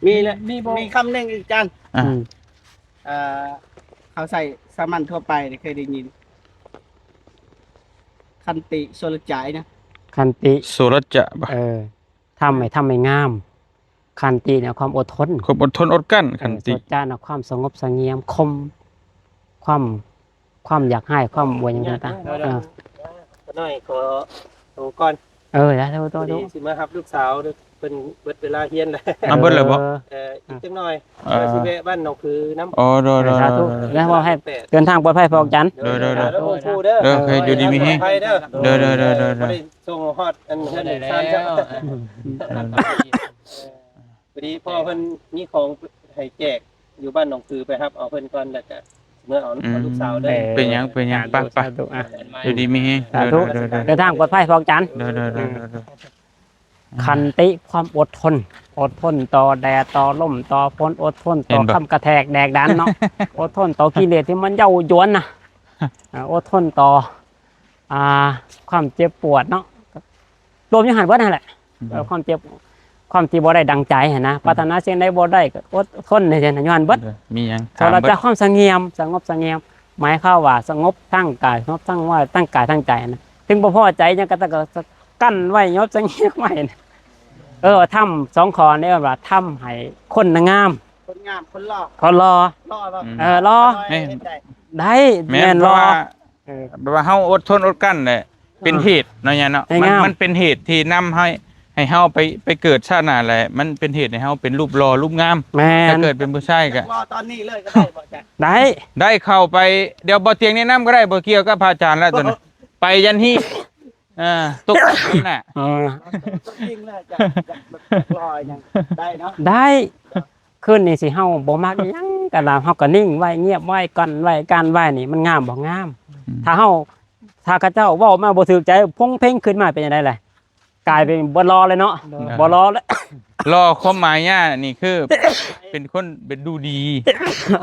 ມີແຫຼະ ມີບໍ່? ມີຄຳໜຶ່ງອີກ ອາຈານ ອ່າ ອືມ ເອີ ເຂົາໃຊ້ສາມັນທົ່ວໄປນີ້ ເຄີຍໄດ້ຍິນ ຂັນຕິ ໂສລະຈະ ນະ ຂັນຕິ ໂສລະຈະ ບໍ່? ເອີ ທຳໃຫ້ ທຳໃຫ້ງາມ ຂັນຕິນີ້ຄວາມອົດທົນ ຄວາມອົດທົນອົດກັ້ນ ເອີ ຂັນຕິ ໂສລະຈະນະ ຄວາມສະຫງົບສະຫງຽມ ຄົມ ຄວາມ ຄວາມຢາກຮ້າຍ ຄວາມບໍ່ຫຍັງຕ່າງໆ ເອີ ຂ້ານ້ອຍຂໍໂຕກ່ອນ ເອີ ໄດ້ ໂທ ໂທ ພໍດີຊິມາຮັບລູກສາວ ເພິ່ນເບິດເວລາຮຽນແລ້ວ ເອົາເບິດແລ້ວບໍ່? ເອີ ອີກຈັກໜ່ອຍ ເອີ ວ່າຊິແວະບ້ານໜອງຜືນຳ ອໍ ໂດຍໆ ສາທຸ ແລ້ວຂໍໃຫ້ເດີນທາງປອດໄພ ພອກຈັນ ໂດຍໆ ໂດຍ ໂດຍ ຢູ່ດີມີແຮງ ໂດຍໆໆໆ ບໍ່ໄດ້ສົ່ງຮອດອັນເຮືອນຊານ ພໍດີພໍ່ເພິ່ນມີຂອງໃຫ້ແຈກຢູ່ບ້ານໜອງຜື ໄປຮັບເອົາເພິ່ນກ່ອນ ແລ້ວກະ ເມືອເອົາ ອືມ ລູກສາວເດີ. ເອີ ເປັນຫຍັງ ເປັນຫຍັງ ໄປ ໄປ ສາທຸ ອ່ະ ຢູ່ດີມີແຮງ. ສາທຸ ເດີໆໆໆ ເດີນທາງປອດໄພພວກອາຈານ. ເດີໆໆໆ ອືມ ຂັນຕິ ຄວາມອົດທົນ ອົດທົນຕໍ່ແດດ ຕໍ່ລົມ ຕໍ່ຝົນ ອົດທົນຕໍ່ຄຳກະແທກແດກດັນເນາະ ອົດທົນຕໍ່ກິເລດທີ່ມັນເຍົາຢວນນະ ເອີ ອົດທົນຕໍ່ ອ່າ ຄວາມເຈັບປວດເນາະ ລວມຢູ່ຫັ້ນເບິດຫັ້ນແຫຼະ. ອືມ ເອີ ຄວາມເຈັບ ຄວາມທີ່ບໍ່ໄດ້ດັ່ງໃຈຫັ້ນນະ ອືມ ປາດຖະໜາສິ່ງໃດບໍ່ໄດ້ກໍອົດທົນໃຫ້ເຫັນຢູ່ຫັ້ນເບິດ. ມີຫຍັງຖາມເບິດ. ແລ້ວຈະຄວາມສະຫງຽມ ສະຫງົບສະຫງຽມ ໝາຍຄວາມວ່າສະຫງົບທາງກາຍ ສະຫງົບທາງວາ ທາງກາຍທາງໃຈນະ. ເຖິງບໍ່ພໍໃຈຫຍັງກໍຕ້ອງກັນໄວ້ ສະຫງົບສະຫງຽມໄວ້ນະ. ເອີ ທຳສອງຂໍ້ນີ້ເອີ້ນວ່າທຳໃຫ້ຄົນນະງາມ ຄົນງາມ ຄົນຫຼໍ່ ຄົນຫຼໍ່ ຫຼໍ່ບໍ່? ອືມ ເອີ ຫຼໍ່ ແມ່ນ ໄດ້ ແມ່ນ ແມ່ນ ເພາະວ່າ ເອີ ແບບວ່າເຮົາອົດທົນອົດກັ້ນແຫຼະ ເປັນເຫດເນາະຍາເນາະ ໃຫ້ງາມ ມັນ ມັນເປັນເຫດທີ່ນຳໃຫ້ ໃຫ້ເຮົາໄປ ໄປເກີດຊາດໜ້າແຫຼະ ມັນເປັນເຫດໃຫ້ເຮົາເປັນຮູບຫຼໍ່ຮູບງາມ. ແມ່ນ ຖ້າເກີດເປັນຜູ້ຊາຍກໍ ຢາກຫຼໍ່ຕອນນີ້ເລີຍກໍໄດ້ບໍ່? ຈະ ໄດ້ ໄດ້ເຂົ້າໄປ ດຽວບໍ່ຕຽງແນະນຳກໍໄດ້ ບໍ່ກ່ຽວກັບພະອາຈານແລ້ວຕົວນີ້ ໄປຢັນຮີ້ ເອີ ຕົກນະ ເອີ ຕົວຈິງແລ້ວຈະ ຢາກ ຢາກຫຼໍ່ຫຍັງໄດ້ເນາະ? ໄດ້. ຄືນນີ້ຊິເຮົາບໍ່ມັກອີ່ຫຍັງກໍຕາມ ເຮົາກໍນິ່ງໄວ້ ງຽບໄວ້ ກັ້ນໄວ້ ກັ້ນໄວ້ນີ້ ມັນງາມບໍ່? ງາມ. ອືມ ຖ້າເຮົາ ຖ້າເຂົາເຈົ້າເວົ້າມາບໍ່ຖືກໃຈ ພົງເພັງຂຶ້ນມາເປັນຈັ່ງໃດລະ? ກາຍເປັນບໍ່ຫຼໍ່ເລີຍເນາະ. ໂດຍ ບໍ່ຫຼໍ່ແລ້ວ. ຫຼໍ່ຄວາມໝາຍຍານີ້ຄື ເປັນຄົນ ເປັນດູດີ ເອີ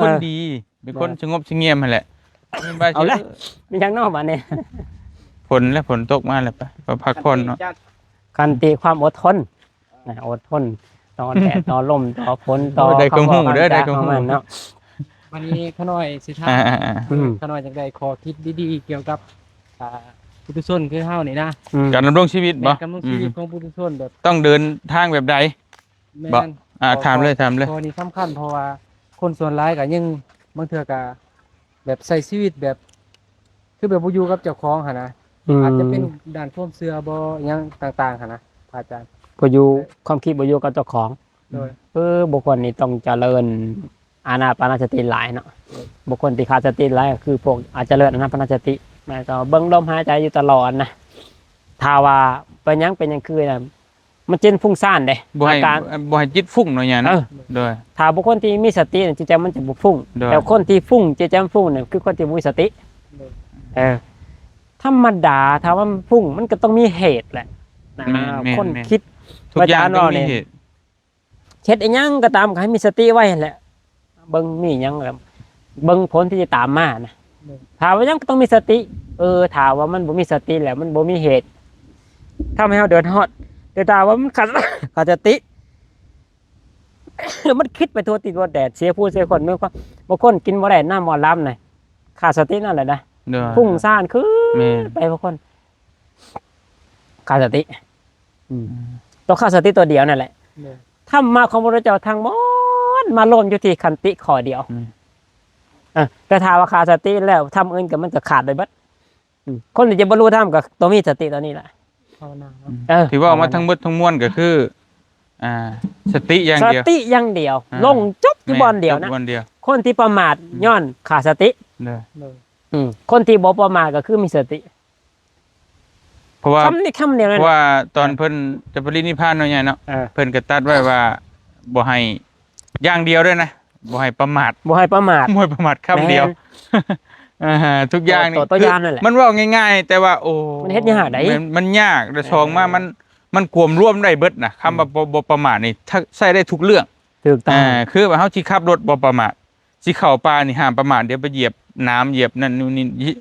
ຄົນດີ ເປັນຄົນສະຫງົບສະຫງຽມຫັ້ນແຫຼະ. ເອົາລະ ມີຫຍັງເນາະບາດນີ້? ຝົນແລ້ວ ຝົນຕົກມາແລ້ວ ໄປ ໄປພັກຜ່ອນເນາະ. ຂັນຕິ ຄວາມອົດທົນ ນະ ອົດທົນຕໍ່ແດດ ຕໍ່ລົມ ຕໍ່ຝົນ ຕໍ່ ໂອ້ຍ ໄດ້ຄວາມຮູ້ເດີ ໄດ້ຄວາມຮູ້ ເນາະ. ບັດນີ້ຂ້ານ້ອຍຊິຖາມ ອ່າໆໆ ອືມ ຂ້ານ້ອຍຢາກໄດ້ຂໍ້ຄິດດີໆ ກ່ຽວກັບ ອ່າ ປຸຖຸຊົນຄືເຮົານີ້ນະ ອືມ ການດຳລົງຊີວິດບໍ່? ແມ່ນ ການດຳລົງຊີວິດ ອືມ ຂອງປຸຖຸຊົນແບບ ຕ້ອງເດີນທາງແບບໃດ? ແມ່ນ ບໍ່ ອ່າ ຖາມເລີຍ ຖາມເລີຍ. ຂໍ້ນີ້ສຳຄັນ ເພາະວ່າຄົນສ່ວນຫຼາຍກໍຍັງ ບາງເທື່ອກໍແບບໃຊ້ຊີວິດແບບ ຄືແບບບໍ່ຢູ່ກັບເຈົ້າຂອງຫັ້ນນະ ອືມ ອາດຈະເປັນດ້ານຄວາມເຊື່ອບໍ່ ຫຍັງຕ່າງໆ ຫັ້ນນະ ພະອາຈານ. ບໍ່ຢູ່ ຄວາມຄິດບໍ່ຢູ່ກັບເຈົ້າຂອງ. ໂດຍ ຄືບຸກຄົນນີ້ຕ້ອງຈະເລີນອານາປານະສະຕິຫຼາຍເນາະ. ໂດຍ ບຸກຄົນທີ່ຂາດສະຕິຫຼາຍກໍຄືພວກອາດຈະເລີນອານາປານະສະຕິ ແລ້ວກໍເບິ່ງລົມຫາຍໃຈຢູ່ຕະຫຼອດນະ. ຖ້າວ່າເປັນຫຍັງ ເປັນຫຍັງຄືນະ ມັນຈິດຟຸ້ງຊານເດ້ ບໍ່ໃຫ້ ອາການ ບໍ່ໃຫ້ຈິດຟຸ້ງເນາະຍານະ. ເອີ ໂດຍ ຖ້າບຸກຄົນທີ່ມີສະຕິ ຈິດໃຈມັນຈະບໍ່ຟຸ້ງ. ໂດຍ ແຕ່ຄົນທີ່ຟຸ້ງ ຈິດໃຈມັນຟຸ້ງນີ້ ຄືຄົນທີ່ບໍ່ມີສະຕິ. ໂດຍ ເອີ ທຳມະດາ ຖ້າວ່າມັນຟຸ້ງ ມັນກໍຕ້ອງມີເຫດແຫຼະນະ. ແມ່ນໆໆ ຄົນຄິດ ທຸກຢ່າງຕ້ອງມີເຫດ. ເຮັດອີ່ຫຍັງກໍຕາມ ກໍໃຫ້ມີສະຕິໄວ້ຫັ້ນແຫຼະ. ເບິ່ງມີຫຍັງ ເບິ່ງຜົນທີ່ຈະຕາມມານະ. ໂດຍ ຖ້າວ່າຫຍັງກໍຕ້ອງມີສະຕິ. ເອີ ຖ້າວ່າມັນບໍ່ມີສະຕິແລ້ວ ມັນບໍ່ມີເຫດ ທຳໃຫ້ເຮົາເດືອດຮ້ອນ. ແຕ່ຖ້າວ່າມັນຂາດ ຂາດສະຕິ ມັນຄິດໄປທົ່ວທິດທົ່ວແດນ ເສຍຜູ້ເສຍຄົນ. ບາງຄົນກິນບໍ່ໄດ້ ນອນບໍ່ຫຼັບນະ ຂາດສະຕິນັ້ນແຫຼະນະ. ໂດຍ ຟຸ້ງຊານຄື ແມ່ນ ໄປບາງຄົນ ຂາດສະຕິ. ອືມ ອືມ ຕ້ອງຂາດສະຕິຕົວດຽວນັ້ນແຫຼະ. ແມ່ນ ທຳມະຂອງພະພຸດທະເຈົ້າທັງໝົດມາລວມຢູ່ທີ່ຂັນຕິຂໍ້ດຽວ. ອືມ ເອີ ແຕ່ຖ້າວ່າຂາດສະຕິແລ້ວ ທຳອື່ນກໍມັນກໍຂາດໄປເບິດ. ອືມ ຄົນທີ່ຈະບັນລຸທຳກໍຕ້ອງມີສະຕິຕົວນີ້ແຫຼະ. ພາວະນາເນາະ. ອືມ ເອີ ທີ່ເວົ້າມາທັງໝົດທັງມວນກໍຄື ອ່າ ສະຕິຢ່າງດຽວ ສະຕິຢ່າງດຽວ. ອ່າ ລົງຈົບຢູ່ບ່ອນດຽວນະ. ແມ່ນ ຈົບບ່ອນດຽວ. ຄົນທີ່ປະໝາດ ອືມ ຍ້ອນຂາດສະຕິ. ໂດຍ ໂດຍ ອືມ ຄົນທີ່ບໍ່ປະໝາດກໍຄືມີສະຕິ. ເພາະວ່າ ຄຳນີ້ຄຳດຽວນັ້ນ ເພາະວ່າຕອນເພິ່ນຈະປະລິນິບພານເນາະ ຍາຍເນາະ ເອີ ເພິ່ນກໍຕັດໄວ້ວ່າ ບໍ່ໃຫ້ ຢ່າງດຽວເດ້ນະ ບໍ່ໃຫ້ປະໝາດ ບໍ່ໃຫ້ປະໝາດ ບໍ່ໃຫ້ປະໝາດຄຳດຽວ. ແມ່ນ ອ່າ ທຸກຢ່າງນີ້ ໂຕ ໂຕຢ່າງນັ້ນແຫຼະ ມັນເວົ້າງ່າຍໆ ແຕ່ວ່າ ໂອ້ ມັນເຮັດຍາກໃດ໋ ມັນ ມັນຍາກ. ແລະ ເອີ ສອງມາ ມັນ ມັນກວມລວມໄດ້ເບິດນະ ຄຳວ່າ ອືມ ບໍ່ ບໍ່ປະໝາດນີ້ ໃຊ້ໄດ້ທຸກເລື່ອງ. ຖືກຕ້ອງ ອ່າ ຄືວ່າເຮົາຊິຂັບລົດບໍ່ປະໝາດ ຊິເຂົ້າປ່ານີ້ຫ້າມປະໝາດ ດຽວໄປຢຽບໜາມ ຢຽບນັ້ນນູ້ນນີ້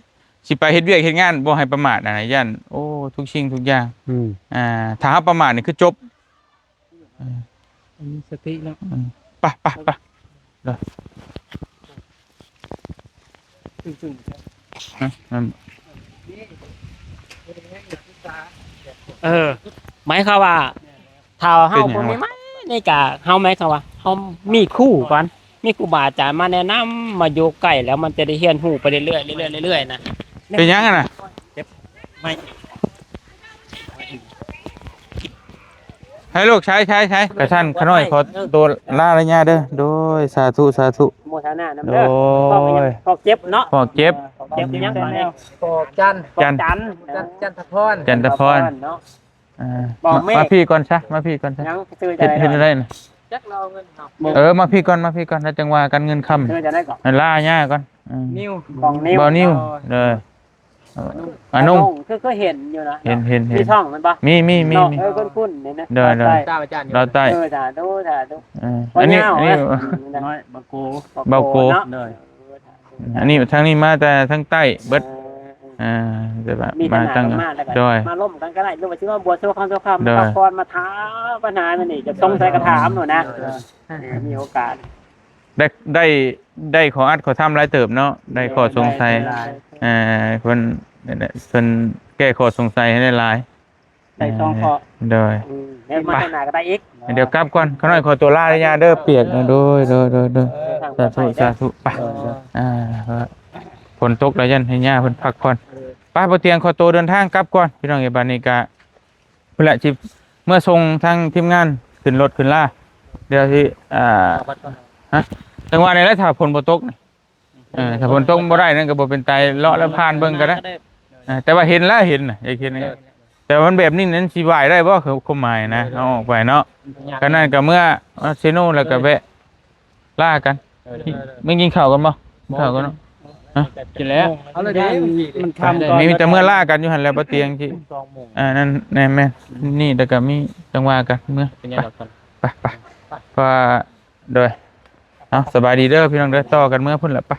ຊິໄປເຮັດວຽກເຮັດງານ ບໍ່ໃຫ້ປະໝາດນະ ຢ້ານ ໂອ້ ທຸກສິ່ງທຸກຢ່າງ. ອືມ ອ່າ ຖ້າເຮົາປະໝາດນີ້ຄືຈົບ. ເອີ ມີສະຕິເນາະ. ອືມ ໄປ ໄປ ໄປ ເດີ ອືມ ເອີ ໝາຍຄວາມວ່າ ຖ້າເຮົາບໍ່ມີໄມ້ໃນກາ ເຮົາ ໝາຍຄວາມວ່າ ເຮົາມີຄູກ່ອນ ມີຄູບາອາຈານມາແນະນຳ ມາຢູ່ໃກ້ແລ້ວ ມັນຈະໄດ້ຮຽນຮູ້ໄປເລື້ອຍໆ ເລື້ອຍໆ ເລື້ອຍໆ ນະ. ເປັນຫຍັງຫັ້ນນະ? ເຈັບໄມ້. ໃຫ້ລູກ ໃຊ້ ໃຊ້ ໃຊ້ ກະຊັ້ນ ຂ້ານ້ອຍຂໍໂຕລາລະຍາເດີ. ໂດຍ ສາທຸ ສາທຸ ໂມທະນານຳເດີ. ໂດຍ ພວກເຈັບເນາະ ພວກເຈັບ ເຈັບອີ່ຫຍັງບາດນີ້? ພວກຈັນ ຈັນ ຈັນ ຈັນທະພອນ ຈັນທະພອນເນາະ. ອ່າ ມາ ມາພີ້ກ່ອນຊະ ມາພີ້ກ່ອນຊະ. ເຮັດ ເຮັດໄດ້ນະ. ຈັກລາວເງິນເຮົາ ເອີ ມາພີ້ກ່ອນ ມາພີ້ກ່ອນ ແລ້ວຈັ່ງວ່າກັນເງິນຄຳ. ລາຍາກ່ອນ. ອືມ ນິວ ຂອງນິວ ບ່າວນິວ ໂດຍ ອານຸງ ອານຸງ ຄື ຄືເຫັນຢູ່ນະ ເຫັນ ເຫັນ ເຫັນ ມີຊ່ອງແມ່ນບໍ່? ມີ ມີ ມີ ເນາະ ມີ ເອີ ຄຸ້ນໆ ນີ້ນະ ໂດຍ ໂດຍ ຕາມອາຈານຢູ່ ດອວໃຕ້ ເອີ ສາທຸ ສາທຸ ເອີ ອັນນີ້ ອັນນີ້ ນ້ອຍ ບາໂກ ບາໂກ ເນາະ ໂດຍ ເອີ ສາທຸ ອັນນີ້ທາງນີ້ມາແຕ່ທາງໃຕ້ເບິດ ເອີ ອ່າ ແຕ່ວ່າ ມີແຕ່ ມາ ໜ້າ ທາງ ກັນມາ ແລ້ວກໍ ໂດຍ ມາລົມກັນກໍໄດ້ ຫຼືວ່າຊິມາບວດຊົ່ວຄາວ ຊົ່ວຄາວ ໂດຍ ມາພັກຜ່ອນ ມາຖາມບັນຫາ ນີ້ ຢາກສົງໄສກໍຖາມໂລດນະ ໂດຍ ເອີ ມີໂອກາດ ໄດ້ ໄດ້ ໄດ້ຂໍອັດຂໍທຳຫຼາຍເຕີບເນາະ ໄດ້ຂໍ້ສົງໄສ ໄດ້ຫຼາຍ ເອີ ເພິ່ນ ເພິ່ນແກ້ຂໍ້ສົງໄສໃຫ້ໄດ້ຫຼາຍ ໄດ້ສອງຂໍ້ ເອີ ໂດຍ ອືມ ແລ້ວມາ ໄປ ເທື່ອໜ້າກໍໄດ້ອີກ ດຽວກັບກ່ອນ ຂ້ານ້ອຍຂໍຕົວລາເດີ ໂດຍ ໂດຍ ໂດຍ ເອີ ສາທຸ ສາທຸ ໄປ ເອີ ອ່າ ຝົນຕົກແລ້ວ ຢ້ານໃຫ້ຍ່າເພິ່ນພັກຜ່ອນ ເອີ ໄປ ບໍ່ຕຽງ ຂໍຕົວເດີນທາງກັບກ່ອນ ພີ່ນ້ອງເອີຍ ບັດນີ້ກະ ພຸ້ນແຫຼະ ຊິເມືອສົ່ງທາງທີມງານຂຶ້ນລົດຂຶ້ນລາ ດຽວຊິ ອ່າ ຮະ ຈັ່ງຫວະນີ້ແຫຼະ ຖ້າຝົນບໍ່ຕົກນີ້ ເອີ ຖ້າຝົນຕົກບໍ່ໄດ້ນັ້ນກໍບໍ່ເປັນໄຕ ເລາະແລ້ວຜ່ານເບິ່ງກໍໄດ້ ເອີ ແຕ່ວ່າເຫັນແລ້ວ ເຫັນນະ ຢາກເຫັນ ເອີ ແຕ່ວ່າມັນແບບນີ້ນັ້ນຊິຫວາຍໄດ້ບໍ່ ຄືຄວາມໝາຍນະ ເອີ ເອົາອອກໄປເນາະ ມັນຍາກ ຄັນນັ້ນກໍເມືອ ເອີ ເຊໂນ ແລ້ວກໍແວະ ລາກັນ ເອີ ໄດ້ ໄດ້ ໄດ້ ໄດ້ ໄດ້ ກິນເຂົ້າກັນບໍ່? ກິນເຂົ້າກັນເນາະ ຮະ ກິນແລ້ວ ເອົາເລີຍເດ້ ມັນຄ່ຳກ່ອນ ມີແຕ່ເມືອລາກັນຢູ່ຫັ້ນແຫຼະ ບໍ່ຕຽງທີ່ ສອງໂມງ ອ່າ ນັ້ນ ແມ່ນໆ ນີ້ ແລ້ວກໍມີຈັ່ງວ່າກັນ ເມືອ ເປັນຫຍັງດອກ ໄປ ໄປ ໄປ ເພາະວ່າ ໂດຍ ເອົາ ສະບາຍດີເດີພີ່ນ້ອງເດີ ຕໍ່ກັນເມືອພຸ້ນລະ ໄປ